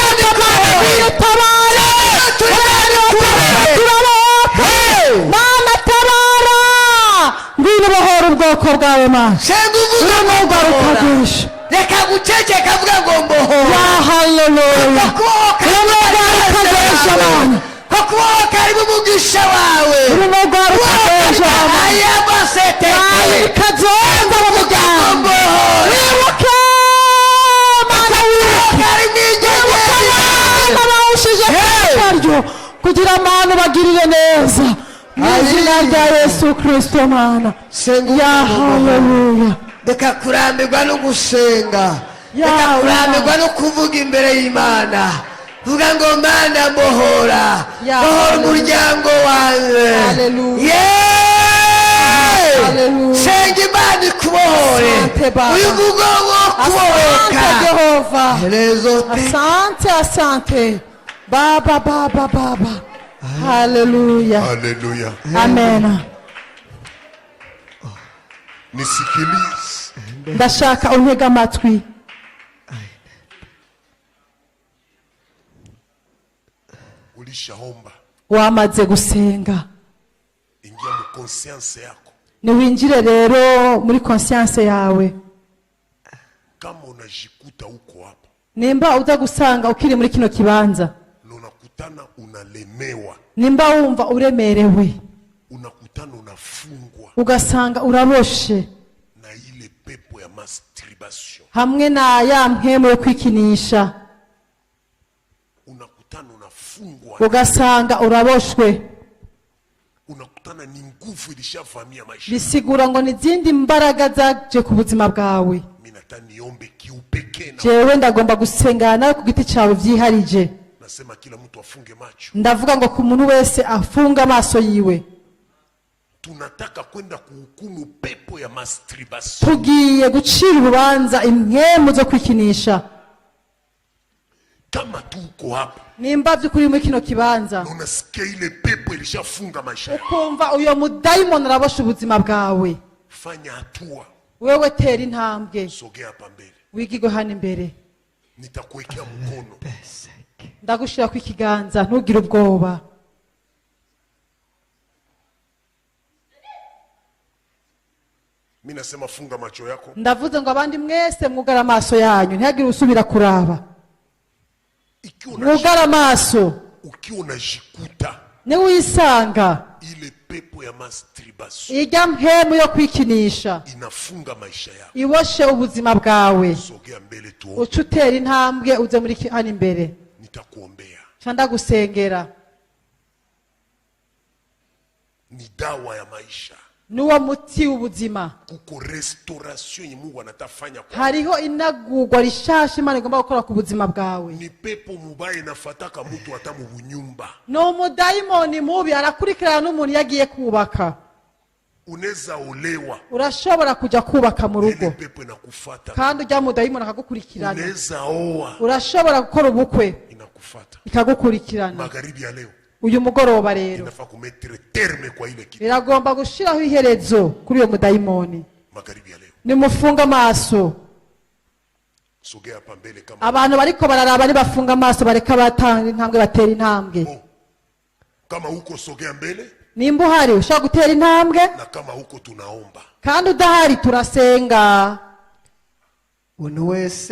Ariko Mana, ngwino utabare, turabohoka. Mana, tabara, ngwino ubohore ubwoko bwawe, Mana. Senga uvuga Uri ngo n'urwaruka mbohora. rwinshi. Reka guceceka, avuga ngo mbohora. Ya haleluya. Kubohoka Uri n'urwaruka rwinshi, Mana. ko kubohoka harimo umugisha wawe. Uri n'urwaruka rwinshi, Mana. Aya masete. Kazonza mu muryango. Mbohora. Wibuke, Mana, wibuke. Harimo inyenyeri. Abana bawushije karyo kugira Mana ubagirire neza mu izina rya Yesu Kristo, Mana. Senga Ya uvuga ngo mbohora. haleluya. Reka kurambirwa no gusenga. Ya Reka Allah. kurambirwa no kuvuga imbere y'Imana. Vuga ngo: Mana, mbohora. Ya Bohora Allah. umuryango wawe. Haleluya. Hallelujah. Yeee! Hallelujah. Senga Imana ikubohore. Asante Baba. Uyu mugongo wo kubohoka. Asante Jehova. Herezo te. Asante, asante. Baba, baba, baba. Haleluya. Haleluya. Amen. Nisikilize. Ndashaka untege amatwi. Ulishaomba, Wamaze gusenga. Ingia mu conscience yako. Niwinjire rero muri conscience yawe. Kama unajikuta uko hapa Nimba uza gusanga ukiri muri kino kibanza, na unakutana unalemewa, nimba wumva uremerewe, unakutana unafungwa ugasanga uraboshe na ile pepo ya masturbation, hamwe na ya mpwemu yo kwikinisha, unakutana unafungwa, ugasanga uraboshwe, unakutana ni nguvu ilishavamia maisha. Bisigura ngo ni izindi mbaraga zaje ku buzima bwawe. Mimi nataka niombe kiupekee na Jewe ndagomba gusengana nawe ku giti cyawe byiharije. Nasema kila mtu afunge macho. Ndavuga ngo ku muntu wese afunge amaso yiwe. Tunataka kwenda kuhukumu pepo ya masturbation. Tugiye gucira urubanza impwemu zo kwikinisha. Kama tuko hapa Nimba by'ukuri muri kino kibanza, na unasikia ile pepo ilishafunga maisha yako, ukumva uyo mudayimoni arabosha ubuzima bwawe, fanya hatua, wewe tera intambwe, sogea hapa mbele, wigigwe hano imbere. Nitakuwekea mkono. Ndagushyira ku ikiganza, ntugire ubwoba. Mi nasema funga macho yako. Ndavuze ngo abandi mwese mwugare amaso yanyu, ntihagire usubira kuraba. Ikiwa Mwugare amaso. Ukiwa unajikuta Niwisanga ile pepo ya masturbation ijya mpemu yo kwikinisha inafunga maisha yako, iboshe ubuzima bwawe, sogea mbele tuombe. Uce utera intambwe uze muri hano imbere. Nitakuombea. Nca ndagusengera. Ni dawa ya maisha. N'uwo muti w'ubuzima. Kuko restauration yenye Mungu anatafanya kwa Hariho inagurwa rishasha Imana igomba gukora ku buzima bwawe. Ni pepo mubaya inafataka mtu hata mu bunyumba. Ni umudayimoni mubi, arakurikirana n'umuntu iyo agiye kubaka. Unaweza olewa, Urashobora kujya kubaka mu ile rugo, pepo inakufata. kandi ujya mudayimoni akagukurikirana. Unaweza oa, Urashobora gukora ubukwe, inakufata. ikagukurikirana. Magharibi ya leo Uyu mugoroba rero inafaa kumettre terme kwa ile kitu. biragomba gushyiraho iherezo kuri uyo mudayimoni. Magharibi ya leo, Nimufunge amaso. Sogea hapa mbele kama Abantu bariko bararaba nibafunga amaso, bareka batanga intambwe, batera intambwe. Oh. Kama huko sogea mbele, Nimba uhari ushobora gutera intambwe, na kama huko tunaomba. kandi udahari turasenga. Umuntu wese.